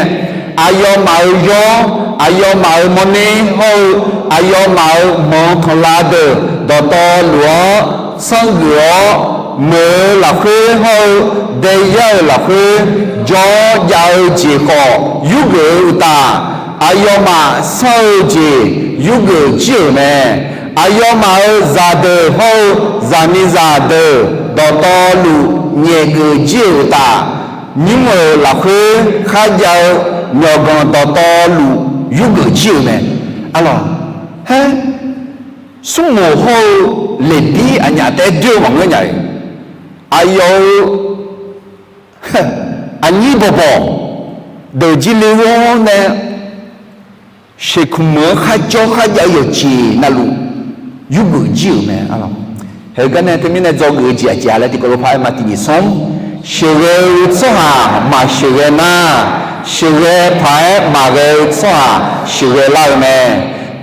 aqyawfmaf-euq yawr, aqyawfmaf-euq mawrner hawr-eu aqyawfmaf-euq manq tanqlav deuq dawqtawvluf-anr sanrgeuf-awr, meuq-eu lafkhoer hawr-eu daeyar-euq lafkhoer jawr jav-eu jeq khawf yurgeuf-eu uqtaf, aqyawfmaf sanr-eu jeq yurgeuf jir-euq mae. Aqyawfmaf-euq zaqdeuq hawr-eu zaqmiqzaq deuq dawqtawvluf nyaefgeuf jir-euq uqtaf, nymr-euq lafkhoer kharjav-eu myawqganq dawqtawvluf yurgeuf jir-euq mae. Arlawq, haer, Smrmoq hawr-eu Leqbir aqnyaf taef-aer doer-eu maqngeur nya-iq, aqyawf-euq aqnyir bawqbawq deuq jir le-awr nae, Sheqkmq-anr kharjawr kharjav-eu yawqjeq navluf yurgeuf jir-euq mae, arlawq. Haeq-eu gar nae teumirnae dzawgeuf-eu jeq aqjeq-a laer tiqkawv lof par-aer ma tiqnyif smr, sheuqghae-eu tsawrhaq maqsheuqghae nar, sheuqghae paq-aer maqghae-eu tsawrhaq sheuqghae lar-eu mae.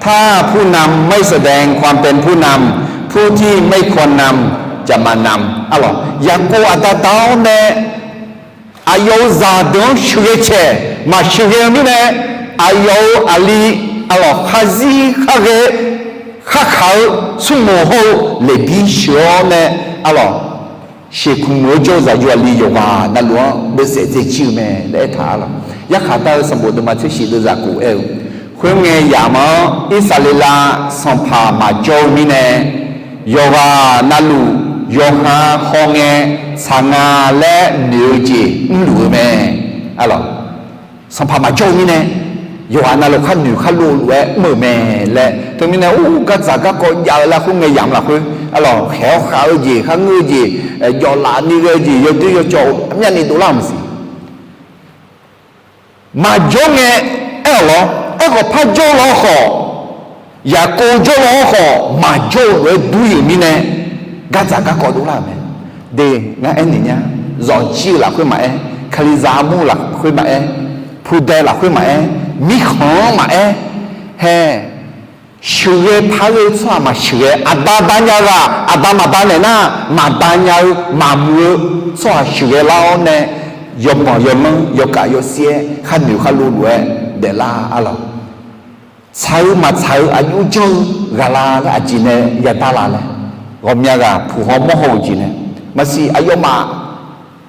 ถ้าผู้นำไม่แสดงความเป็นผู้นำ ผู้ที่ไม่ควรนำจะมานำ arlawq. Yaqkov aqda da-awr nae aqyawf-euq zaqdeuq-anr sheuqghae caeq maqsheuqghae-eu mirnae, aqyawf-euq aqli, arlawq, kharzir kharghae kharkaq-eu Smrmoq hawr-eu Leqbir sheuq-awr nae, arlawq, Sheqkmq-eu jawr-eu zaqyo aqli yawqghaq navluf-anr beuvsaef dzaejir-eu mae laer aertaq, arlawq. Yarkhaq dar-eu sanqbof deuvma tser shif deuvzaq kof aer-eu, khoerngae yamq-anr Irsaqleqlav sanqpaq maqjawr-eu mirnae, yawqghaq navluf yawqha hawngae tsaq nga laer noeq-eu jeq mrluf-eu mae, arlawq. Sanqpaq maqjawr-eu mirnae, yawqghaq navluf khar noeq khar lov-eu lof-aer mr-euq mae laer. Teumirnae, or, gardzaq garkawv jav-eu lafkhoer ngae yamq lafkhoer, arlawq, khaeq-awr khav-eu jeq, kharngeur-eu jeq, jawflaf ni ghae-eu jeq, yawdoer yawcawv-eu myavni dovlar-euq maqsiq. Maqjawr ngae, aer-awq lawr, aerkhawf par jawr lawr khawf, Yaqkov jawr lawr khawf maqjawr-eu lof-aer dur-euq mirnae, gardzaq garkawv dovlar-euq mae. De, ngar aernaeq nya, zawqjir-eu lafkhoer maqaer, kalizaq armur lafkhoer maqaer, pudae lafkhoer maqaer, mirkhanq-anr maqaer, hae, sheuqghae par-eu tsawrhaq maqsheuqghae, aqda da nya-eu ghaq aqda maqda naeq nar, maqda nya-eu maqmuiq-eu tsawrhaq sheuqghae lar-awr nae, yawbanq yawlanr yawkaf yawsir-aer khar noeq khar lov lof-aer daeflar, arlawq. tsaq-eu maqtsaq-eu aqjox janr-eu ghaq la laer aqjeq nae yadar la laer, ghawqmya ghaq puq haw mawr haw-euq jeq nae, maqsiq aqyawfmaf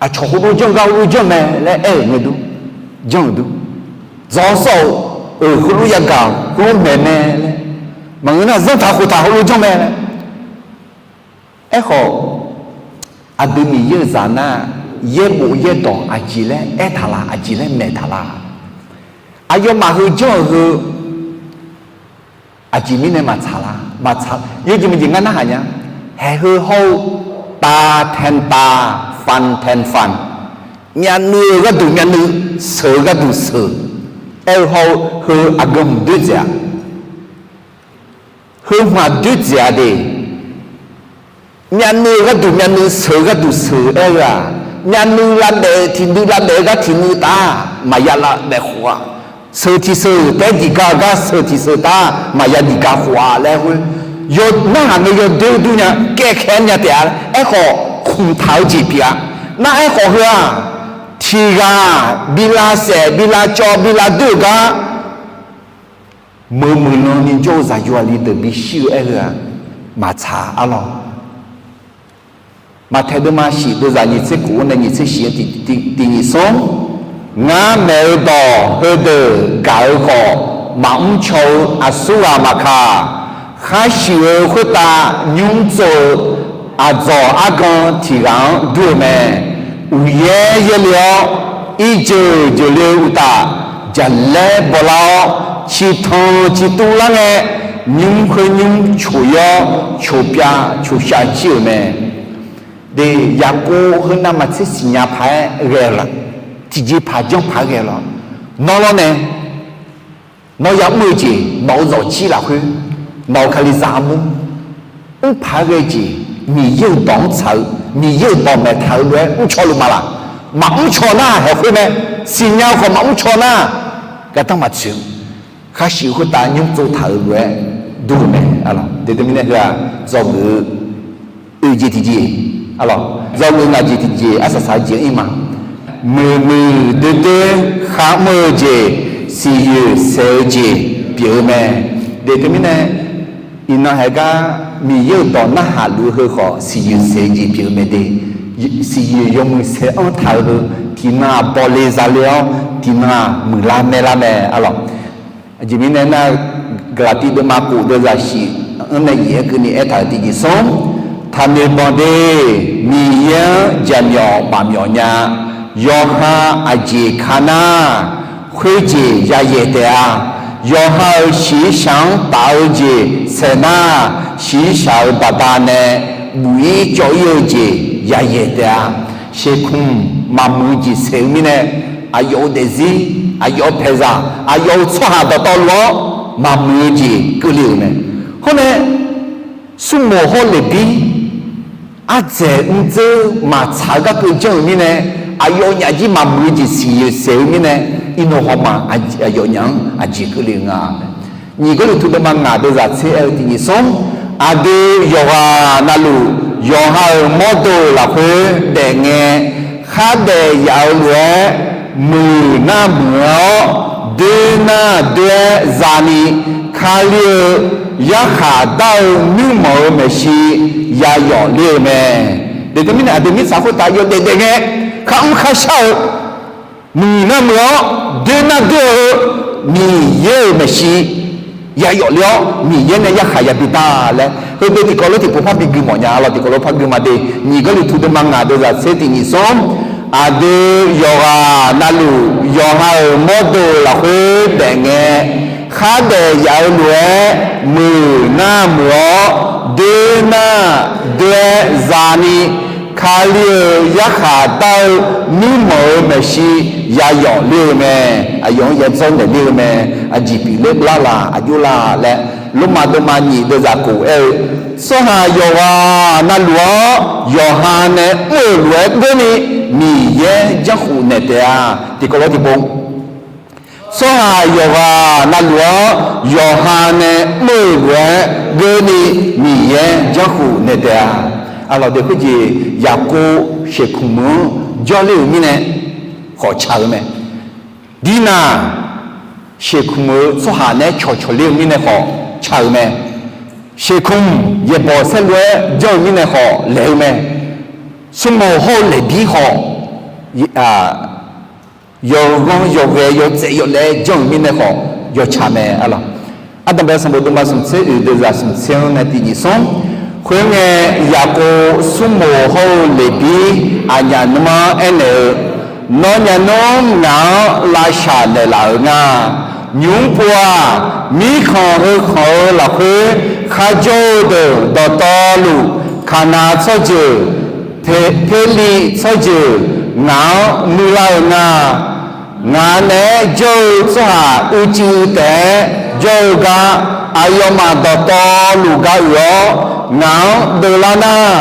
aqcawq heulof janr-eu gar heulof janr mae laer aer-euq ngae dur, janr-euq dur, dzawq sawr-euq, euq heulof yagaq-euq heulof maeq mae laer, maqngeur nar zanrtaq khoftaq heulof janr mae laer Aerkhawf, aqdui Miqyaer-euq zaq nar, yaerbof yaerdawq aqjeq laer aertaq la, aqjeq laer maeqtaq la. Aqyawfmaf heu janr-euq heu aqjeq mirnae maqtsaq la, maqtsaq, yawjeq maqjeq ngar narhaq nya. Haeq heu hawr-eu, ตาแทนตา ฟันแทนฟัน, myavnuiv-eu gharduq myavnuiv, seuq-eu gharduq seuq, aer-eu hawr-eu heu aqgeu hmq doer dzaeq-a. Heu hmq-aq doer dzaeq-a de. Myavnuiv-eu gharduq myavnuiv, seuq-eu gharduq seuq aer-eu-aq, myavnuiv lavbaef-eu tiqnuiv lavbaef-eu gar tiqnuiv taf, maqya lavbaef khof-a. Seuq tiqseuq taef-aer diq gar-eu gar seuq tiqseuq taf, maqya diq gar khof-a laer khoer, yawnar ghaq ngae yawdoer dur nya, kaevkhaeq nya taef-a. Aerkhawf, khmqtaq-eu jeq pyeuf-a. Nar aerkhawf heu-aq, tiq ghaq bi lavsaef, bi lavcawv, bi lavdoer-euq gar, meuq muiqlan ni jawr-eu zaqyo aqli deuq bishir-eu aer-eu-aq, maqtsaq arlawr. Maqtaeq deuvma shif deuvzaq nyiq tser khof-anr nae nyiq tser shif-anr tiq, tiq, tiq nyiq smr, ngar maeq-eu dawq heudeuq gaq-eu khawf, maqmr caw-eu aqsurghaq maqkaq, khar shuif-eu khoertav nymr tsov-eu aqdzawq argan tiq ghaq-anr dur-eu mae. Uqyaer yaerle-awr, irjeuq jeuqle-eu uqtaf, jaqlaer bawlar-awr, ciqtanq ciqtuv lar ngae, nymr khoer nymr coq-ir-awr, coq pyav coq shav jir-euq mae. De, Yaqkov heu navmaqtser siqnya paq-aer ghae-eu la? Tiqjeqpaq janr paq-aer ghae-eu la? Nawr lawr nae, nawr ya mr-eu jeq, nawq-euq zawqjir lafkhoer, nawq-euq kalizaq armur, mr paq-aer ghae-eu jeq, Miqyaer-euq dawq-anr tsaq-eu, Miqyaer-euq dawq maeqtaq-eu lof-aer mrcaw luf ma laq? Maqmr caw nar haeq khoer mae. Siqnya-eu khawf maqmr caw nar, gardanr maqtsoeq-eu, khar shuif-eu khoertav nymr tsov taq-euq lof-aer dur-eu mae. Aqlawq, de teumirnae heu-aq, dzawgeuf-eu oe jeq tiqjeq, aqlawq, dzawgeuf ngaq jeq tiqjeq arsaq saq-eu jeq-anr ir ma. Muiqmuiq doerdoer kharmr-eu jeq, siqyoeq saeq-eu jeq pyeuf-eu mae. De teumirnae, iqnan haeq gar Miqyaer-euq dawq narhaq luf-eu heu khawf, siqyoeq saeq-eu jeq pyeuf-eu mae de. Siqyoeq yawmuiq saeq-anr taq-eu heu, tiqnan-aq bawle zale-awr, tiqnan-aq muiqlar maerlar mae, aqlawq. Aqjeq mirnae nar, Gaqlaqtiv deuvma khof deuvzaq shif-anr nae yaef-aer keuvni aertaq-euq tiqjeq smr, taqnoeq banq de, Miqyaer-anr jaqmyawf maqmyawf nya. Yawqha aqjeq ka nar, khoerjeq yayaeq taef-a. Yawqha-euq shiqshaq-anr taf-eu jeq saeq nar, shiqshaq-euq baqdanae buq-ir cawv-ir-eu jeq yayaeq taef-a. Sheuqkmq maqmuiq-eu jeq saeq-eu mirnae, aqyawf-euq daefzir, aqyawf-euq paeqzaq, aqyawf-euq tsawrhaq dawqtawvluf-anr maqmuiq-eu jeq keuvle-euq mae. Hawr nae, smrmoq hawr leqbir, ardzaeq mrdzeur maqtsaq-eu garkeuv janr-euq mirnae, aqyawfnyaf jir maqmuiq-eu jeq siqyoeq saeq-eu mirnae, iqnan hawma aqyawfnyaf-anr aqjeq keuvle-eu nga. Nyiq Gawrliqtu deuvma ngaq deuvzaq tser aer-eu tiqnyiq smr, aqdui yawqghaq navluf yawqha-euq mawrdo lafkhoer daefngae, khardaef yaf-eu lof-aer, muiq nar muiq-awr, doer nar doer-aer zani, Kali-eu yarkhaq dar-eu nuirmanq-euq maeqshi yayawf ler-eu mae. Deuq teumirnae aqdui mirtsaq khoertav yawdaef daefngae, kharmr kharshar-eu, muiq nar muiq-awr, doer nar doer-eu, Miqyaer-euq maeqshi yayawf ler-awr, Miqyaer nae yarkhaq yabi dar laer, heudeuq tiqkawv lof tiqpov par bi gui mawf nya. Aqlawq, tiqkawv lof par gui ma de. Nyiq Gawrliqtu deuvma ngaq deuvzaq tser tiqnyiq smr, aqdui yawqghaq navluf yawqha-euq mawrdo lafkhoer daefngae, khardaef yaf-eu lof-aer, muiq nar muiq-awr, doer nar doer-aer zani, Kali-euq yarkhaq dar-eu nuirmanq-euq maeqshi yayawf ler-eu mae. Aqyawf-anr yadzawr naeq ler-eu mae. Aqjeq pyeufler lar la, aqjox la laer, Lormav deuvma nyiq deuvzaq khof aer-eu, tsawrhaq yawqghaq navluf-anr yawqha nae mr-euq lof-aer geurni, Miqyaer janrkhuf naeq taef-a. Tiqkawv lof tiqpov, tsawrhaq yawqghaq navluf-anr yawqha nae mr-euq lof-aer geurni, Miqyaer janrkhuf naeq taef-a. Aqlawq, deuq khoerjeq Yaqkov sheuqkmq meuq-anr jawrler-euq mirnae khawf tsaq-eu mae. Dirnaq, sheuqkmq-eu tsawrhaq naeq-aer cawqcawq ler-eu mirnae khawf ca-eu mae. Sheuqkmq yaeqbawq saerlu-aer janr-eu mirnae khawf laeq-eu mae. Smrmoq hawr-eu laeqbir khawf, yawghanr yawghae yawtsaev yawlaev-aer janr-euq mirnae khawf yawtsaq mae arlawq. Ardanqbae sanqbof deuqma smqtser oeq deuq zaq smqtser-anr nae tiq nyiq smr. Khoerngae, Yaqkov smrmoq hawr-eu laeqbir aqnyaf nmr-anr aernaeq-eu, Nawr nyaf nmr ngaq-anr lavshaq naeqlaf-euq nga. Nymq-mr pov-aq, mirkhanq heukhanq-eu lafkhoer kharjawr-eu deuq dawqtawvluf, Kaqnaq tsawrjeuq, Perliv tsawrjeuq ngaq-anr muiqlar-euq nga. Ngaq naeq-aer jawr-eu tsawrhaq uicuiv taef-aer jawr-eu gar, aqyawfmaf dawqtawvluf ga uiq-awr ngaq-anr deuvlar nar,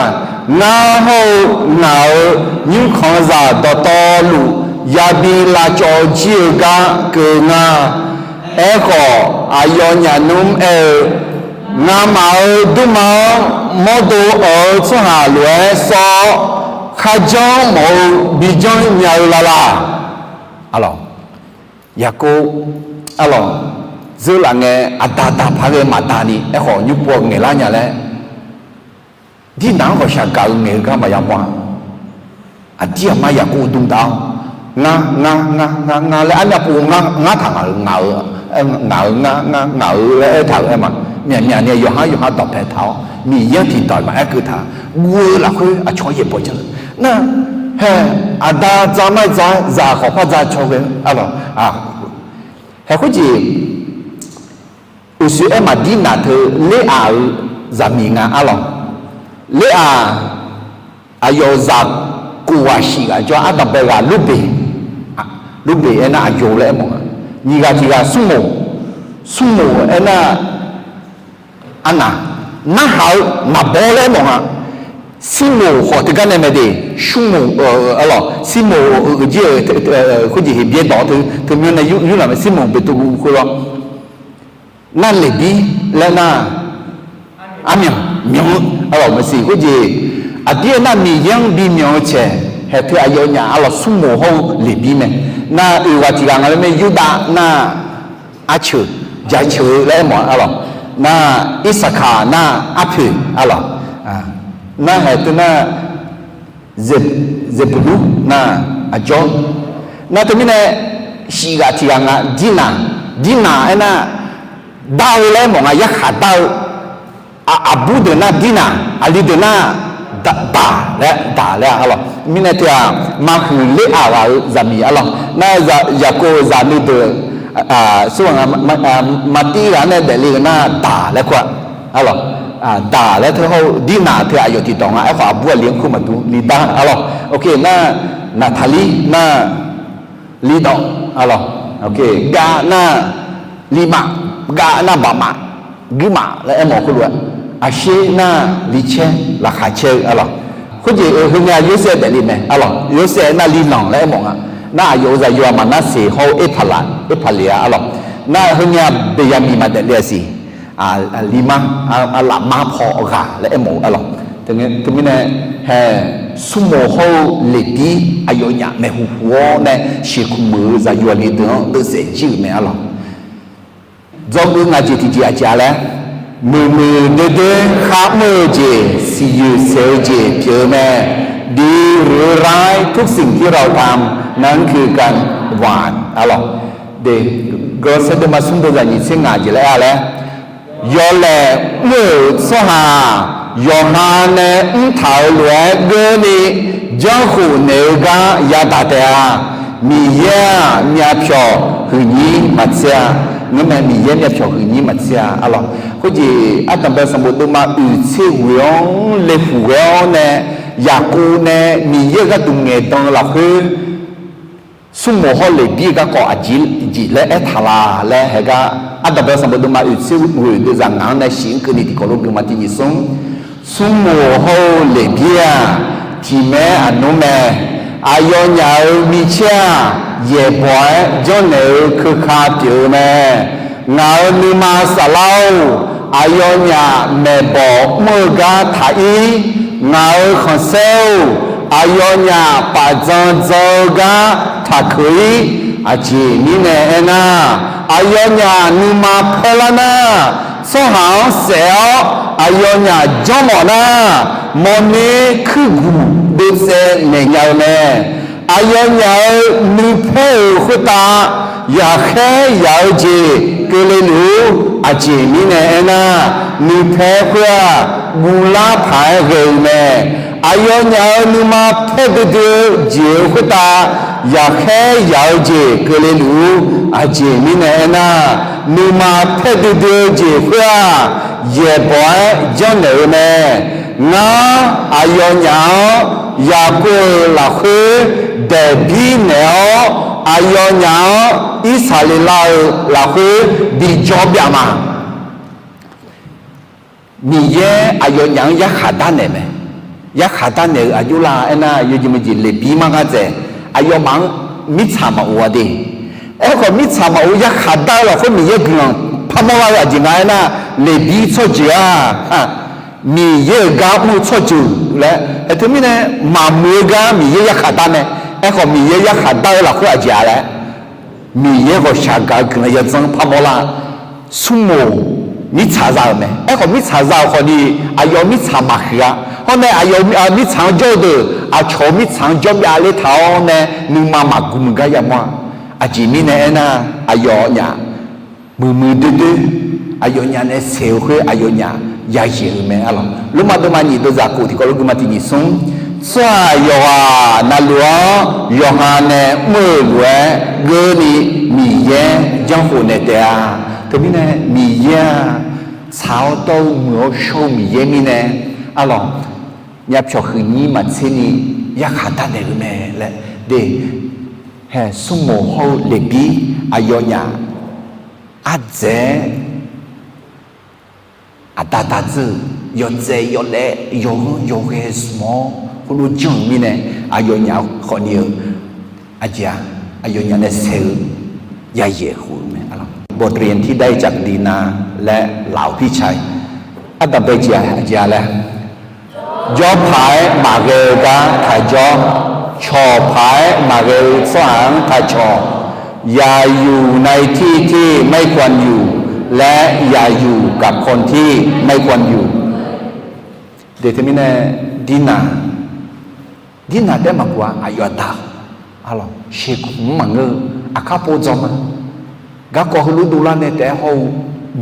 ngar hawr-eu ngaq-euq nymrkhanqzaq dawqtawvluf yabi lavcawv jir-eu gar keuv nga. Aerkhawf, aqyawfnyaf nmr aer-eu, Ngamaf-euq durma-anr mawrdo awq-eu tsawrhaq lof-aer sawr-awr, kharjanr mawf-eu bijanr nya-eu lalaq. Arlawq, Yaqkov, arlawq, zeurlaf ngae aqda daq paq ghae maqda ni aerkhawf nymr pov ngaeqlar nya laer, dirnaq-anr ghawqshaq gaq-eu ngaeq-eu gar maqya mawr-a. Aqdir aqma Yaqkov dmq taf-awr, ngar ngar ngar ngar ngar laer armyav pov ngar taq ngaq-euq, ngaq-euq ngar ngar ngaq-euq laer aertaq-euq aer ma. Myaqmyaq ni yawqhar yawqhar dawqpae taq-awr Miqyaer-anr tiqdawq maqaer keuv taq. Guv-eu lafkhoer aqcawq-anr yaeqbawq janr-eu nar, hae, aqda dza mar dza-aer zaq khawf par dza caw ghae arlawq. Hae khoerjeq uqshoe aer maq dirnaq teu Leraq-euq zaqmiq nga arlawq. Leraq aqyawf-euq zaq kof ghaq shif ghaq jawr-a. Ardanqbae ghaq Lurbeq, Lurbeq aernar aqyawf laer aermawf nga. Nyiq ghaq tiq ghaq Smrmoq, Smrmoq aernar arnaq, narhaq-eu naqbawr laer aermawf nga. Smrmoq khawf teugar nae mae de, Smrmoq arlawq, Smrmoq-euq jir-euq khoerjeq Heqbyaer dawq teu teumyanr nae yurlaq mae, Smrmoq Beqtuvluv khoerlawr. Nar laeqbir laer nar armyanq myanq-eu arlawq maqsiq khoerjeq. Aqdir aernar Miqyaer-anr bimyanq-eu caeq haeq teu aqyawfnyaf arlawq Smrmoq hawr-eu laeqbir mae. Nar oeq ghaq tiq ghaq nga laer mae, Yurdav nar arceuq, jaceuq laer aermawf arlawq. Nar Irsaqkaq nar arpoeq arlawq. Nar haeq teu nar Zeqbulur nar aqjawr. Nar teumirnae shif ghaq tiq ghaq nga Dirnaq, Dirnaq aernar dar-eu laer aermawf nga, yarkhaq dar-eu. Aqbur deuq nar Dirnaq, aqli deuq nar Daq laer, Daq laer arlawq. Mirnae teu-aq maqhuiq Leraq ghaq-euq zaqmiq arlawq. Nar Yaqkov-euq zaqnui deuq maqtir ghaq nae daefle-eu nar Daq laer kur-a arlawq. Daq laer teu hawr-eu Dirnaq teu aqyawf tiqdawq nga. Aerkhawf aqbur aqli-anr kur maqdur li dar arlawq. Nar Naqtaqlir nar Lidawq arlawq. Gav nar Lirmaf, Gav nar Baqmaf, Guirmaf laer aermawf khoerlof-aer, Aqsher nar Licaer, Laqkhaq caer-eu arlawq. Khoerjeq heungae Yorsaev daefle mae arlawq. Yorsaev nar Lilanq laer aermawf nga. Nar aqyawf-euq zaqyo-aq Maqnarseq hawr-eu Erpaqlaf, Erpaqlef-a arlawq. Nar heungae Beqyaqmiq maqdaef le-a siq. Lirmar, lafmar paw ghaq laer aermawf-eu arlawq. Teumirnae hae, Smrmoq hawr-eu laeqbir aqyawfnyaf maeqhu hu-awr nae sheuqkmq muiq-eu zaqyo aqli deuq-anr deuvsaef jir-euq mae arlawq. Dzawgeuf ngaq jeq tiqjeq aqjeq-a laer, muiqmuiq doerdoer kharmr-eu jeq, siqyoeq saeq-eu jeq pyeuf-eu mae. ดีหรือร้าย ทุกสิ่งที่เราทำนั้นคือการหว่าน arlawq. Gawrsaer deuvma smr deuq zaq nyiq tser ngaq jeq laer-a laer, yawlaeq mr-euq tsawrhaq yawqha nae mrtaq-euq lof-aer geurni janrkhof naeq-eu gar yadaq taef-a. Miqyaer-aq myavpyawq huiqnyir maqtser-a. Ngeurmae Miqyaer myavpyawq huiqnyir maqtser-a arlawq. Khoerjeq ardanqbae sanqbof deuvma oeq tser ghoeq-anr laeqhmq ghae-awr nae, Yaqkov nae Miqyaer-euq gharduq ngaeqdan-eu lafkhoer Smrmoq hawr laeqbir-eu garkawv aqjeq jeq laer aertaq la laer haegar, ardanqbae sanqbof deuvma oeq tser ghoeq deuq zaq ngaq-anr nae shif-anr keuvni tiqkawv lof geufma tiq nyiq smr. Smrmoq hawr-eu laeqbir-aq, tiqmaer aqnmr mae. Aqyawfnyaf-euq micaer-aq, yaeqbawq-aer janrnaeq-eu keuka pyeuf-eu mae. Ngaq-euq nuima saflar-or, aqyawfnyaf maeqbawq mr-eu gar taq-ir. Ngaq-euq khanqsaer-or, aqyawfnyaf paf dzan dzan-eu gar taqkeuq-ir. Aqjeq mirnae aernar, Aqyawfnyaf nuima paerlar nar, tsawrhaq-anr saef-awr aqyawfnyaf janrmawf nar, mawrner kuirguq dovtsaev naeqnya-eu mae. Aqyawfnyaf-euq nuipaer-euq khoertav yaqkhaer yaq-eu jeq keuvle luf-ur. Aqjeq mirnae aernar, nuipaer khoer-aq, guvlar paq-aer ghae-eu mae. Aqyawfnyaf-euq nuima paer duidui-eu jeq-euq khoertav yaqkhaer yaq-eu jeq keuvle luf-ur. Aqjeq mirnae aernar, nuima paer duidui-eu jeq khoer-aq, yaeqbawq-aer janrnaeq-eu mae. Ngar aqyawfnyaf-anr Yaqkov-euq lafkhoer daeqbir naeq-awr, aqyawfnyaf-anr Irsaqleqlav-euq lafkhoer bijawr byav ma. Miqyaer aqyawfnyaf-anr yarkhaq darnaeq mae. Yarkhaq darnaeq-euq aqjox lar aernar, yawjeq maqjeq leqbir mar ngar dzaeq. Aqyawfmaf-anr mirtsaq maqof-a de. Aerkhawf, mirtsaq maqof yarkhaq dar-eu lafkhoer Miqyaer guiqlanq parmawr lar-eu aqjeq nga aernar, leqbir tsawrjeuq-aq, Miqyaer-euq gar mr-eu tsawrjeuq laer, aer teumirnae maqmuiq-eu gar Miqyaer yarkhaq dar mae. Aerkhawf, Miqyaer yarkhaq dar-eu lafkhoer aqjeq-a laer, Miqyaer ghawqshaq gaq-eu guiqlanq yawdzanr parmawr lar. Smrmoq mirtsaq za-euq mae. Aerkhawf, mirtsaq za-euq khawfni, aqyawf mirtsaq maqhuiq-a. Hawr nae aqyawf mirtsaq-anr jawr-eu deuq aqcawq-euq mirtsaq-anr jawr byav ler taq-awr nae nuima maqgui muiq gar yamawr-a. Aqjeq mirnae aernar, aqyawfnyaf muiqmuiq doerdoer, aqyawfnyaf nae saeq-eu khoer aqyawfnyaf yayaeq-eu mae arlawq. Lormav deuvma nyiq deuvzaq khof tiqkawv lof gui ma tiq nyiq smr. Tsawrhaq yawqghaq navluf-anr yawqha nae mr-euq lof-aer geurni Miqyaer janrkhof naeq taef-a. Teumirnae Miqyaer-aq, tsaq-awr dawr-eu muiq-awr shawr-eu Miqyaer mirnae arlawq, myavpyawq huiqnyir maqtserni yarkhaq darnaeq-eu mae laer de. Hae, smrmoq hawr-eu leqbir aqyawfnyaf ardzaeq-aer aqda da dzeur-euq yawtsaev yawlaev yawghanr yawghae smq-awr khoerlof janr-euq mirnae, aqyawfnyaf khawfni-eu aqjeq-aq, aqyawfnyaf nae saeq-eu yayaeq khof-eu mae. บทเรียนที่ได้จากดีนาและเหล่าพี่ชาย ardanqbae jeq-aq aqjeq-a laer, jawr paq-aer maqghae-eu gar taq jawr, cawq paq-aer maqghae-eu tsawrhaq-anr taq cawq, อย่าอยู่ในที่ที่ไม่ควรอยู่ และอย่าอยู่กับคนที่ไม่ควรอยู่ Deuq teumirnae, Dirnaq, Dirnaq taef-aer maqguq-a, aqyawf aqda-aq, arlawq, sheuqkmq-anr maqngeur-eu, aqkar pov dzawq ma. Garkawv heulof dovlar nae taef-aer hawr-eu,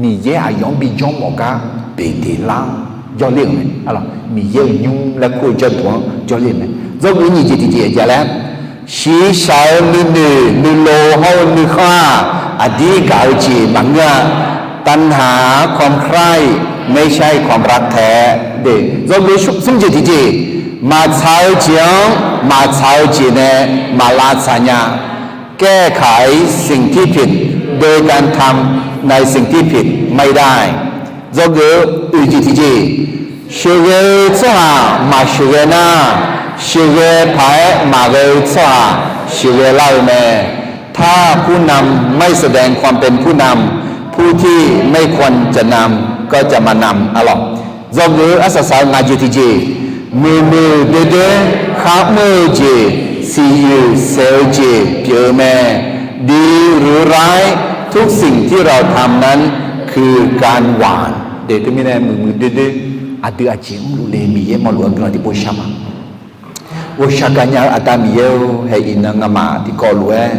Miqyaer aqyawf-anr bijawr mawf gar beqdeq lar-anr jawrler-euq mae. Miqyaer-euq nymr laer kur-eu jawrduq-anr jawrler-euq mae. Dzawgeuf nyiq jeq tiqjeq aqjeq laer, shiqshaq-eu nuinoeq nuilov hawr-eu nuikhanr-aq, aqdir gaq-eu jeq maqngeur-a. ตัณหาความใคร่ ไม่ใช่ความรักแท้ Dzawgeuf smr jeq tiqjeq, maqtsaq-eu jeq-anr maqtsaq-eu jeq nae maqlavtsaq nya. แก้ไขสิ่งที่ผิดโดยการทำในสิ่งที่ผิดไม่ได้ Dzawgeuf oeq jeq tiqjeq, sheuqghae-eu tsawrhaq maqsheuqghae nar, sheuqghae paq-aer maqghae-eu tsawrhaq sheuqghae lar-eu mae. ถ้าผู้นำไม่แสดงความเป็นผู้นำ ผู้ที่ไม่ควรจะนำก็จะมานำ Arlawq, dzawgeuf-eu arsaq saq-eu ngaq jeq tiqjeq, muiqmuiq doerdoer kharmr-eu jeq, siqyoeq saef-eu jeq pyeuf-eu mae. ดีหรือร้าย ทุกสิ่งที่เราทำนั้นคือการหว่าน Deuq teumirnae muiqmuiq doerdoer aqdui aqjeq mrluf le Miqyaer mawrluf-eu guiqlanq tiqpov shar ma. Ghawqshaq gaqnya-eu Aqda Miqyaer-or, haeq iqnan ngamaf tiqkawv lof-aer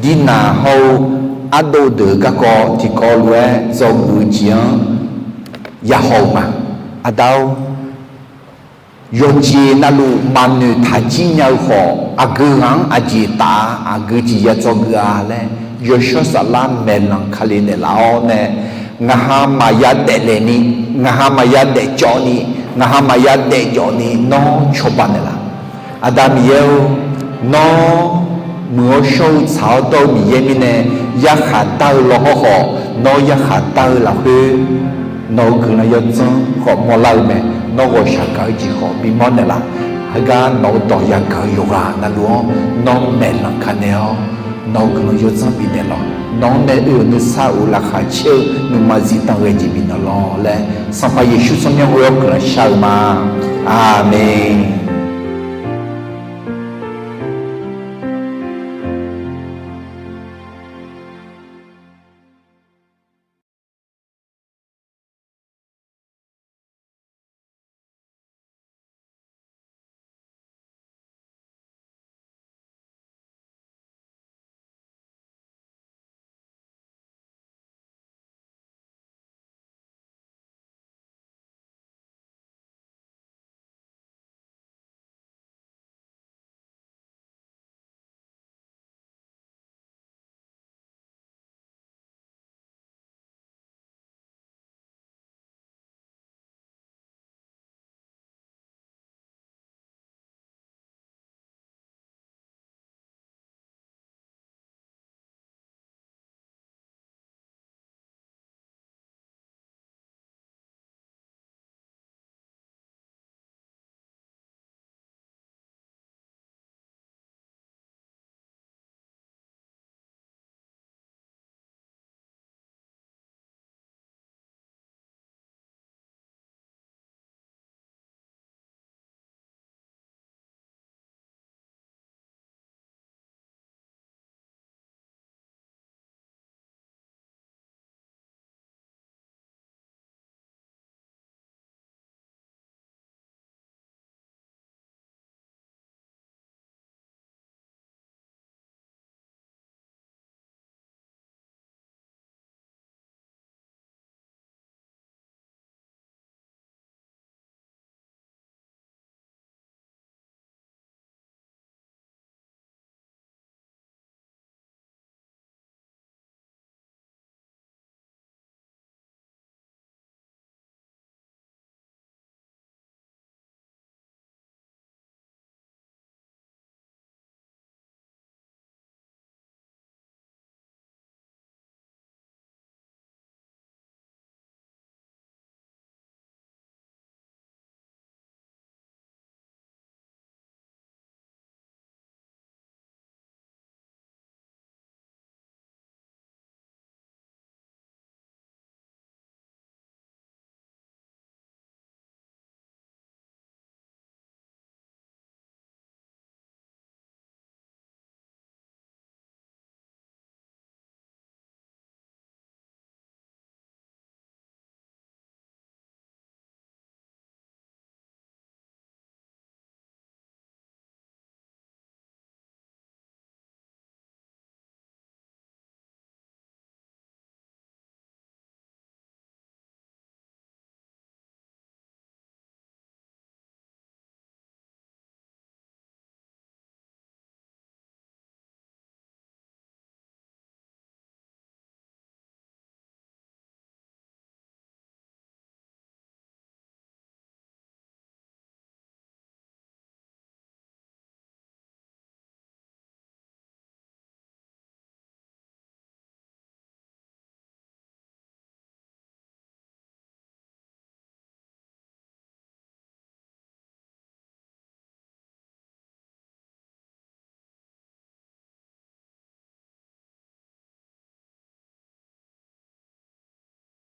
Dirnaq hawr-eu ardov deuq-eu garkawv tiqkawv lof-aer dzawgeuf-eu jeq-anr yahaw-eu ma. Aqda-or, yawqjeq navluf maqnoeq taq jir nya-eu khawf, aqgeu ghaq-anr aqjeq taf-a, aqgeu jeq ya dzawgeuf-a laer, yawshawr saflar maeqlanq kale naeqlaf-awr nae, ngaqha maqya daeflaeq ni, ngaqha maqya daefcawv ni, ngaqha maqya daefjawf ni, nawr cawba naeqlaf. Aqda Miqyaer-or, nawr muiq-awr shawr-eu tsaq-awr dawr-eu Miqyaer mirnae, yarkhaq dar-eu law hawrkhawf, nawr yarkhaq dar-eu lafkhoer nawq-eu guiqlanq yawdzanr khawf mawrlar-eu mae. Nawr ghawqshaq gaq-eu jeq khawf bimawr naeqlaf. Heugar nawq-eu dawq yagaq-eu yawqghaq navluf-anr nawr maeqlanq kale-awr, nawq-eu guiqlanq yawdzanr bifnaeq lawq. Nawq-anr nae oe-euq nuisar of laqkhaq caer-eu nuima zifdan ghae jeq bifnaeq lawq laer, Sanqpaq Yeqsur tsawrmyanr ghoe-awr guiqlanq shar-eu ma. Aqmeq.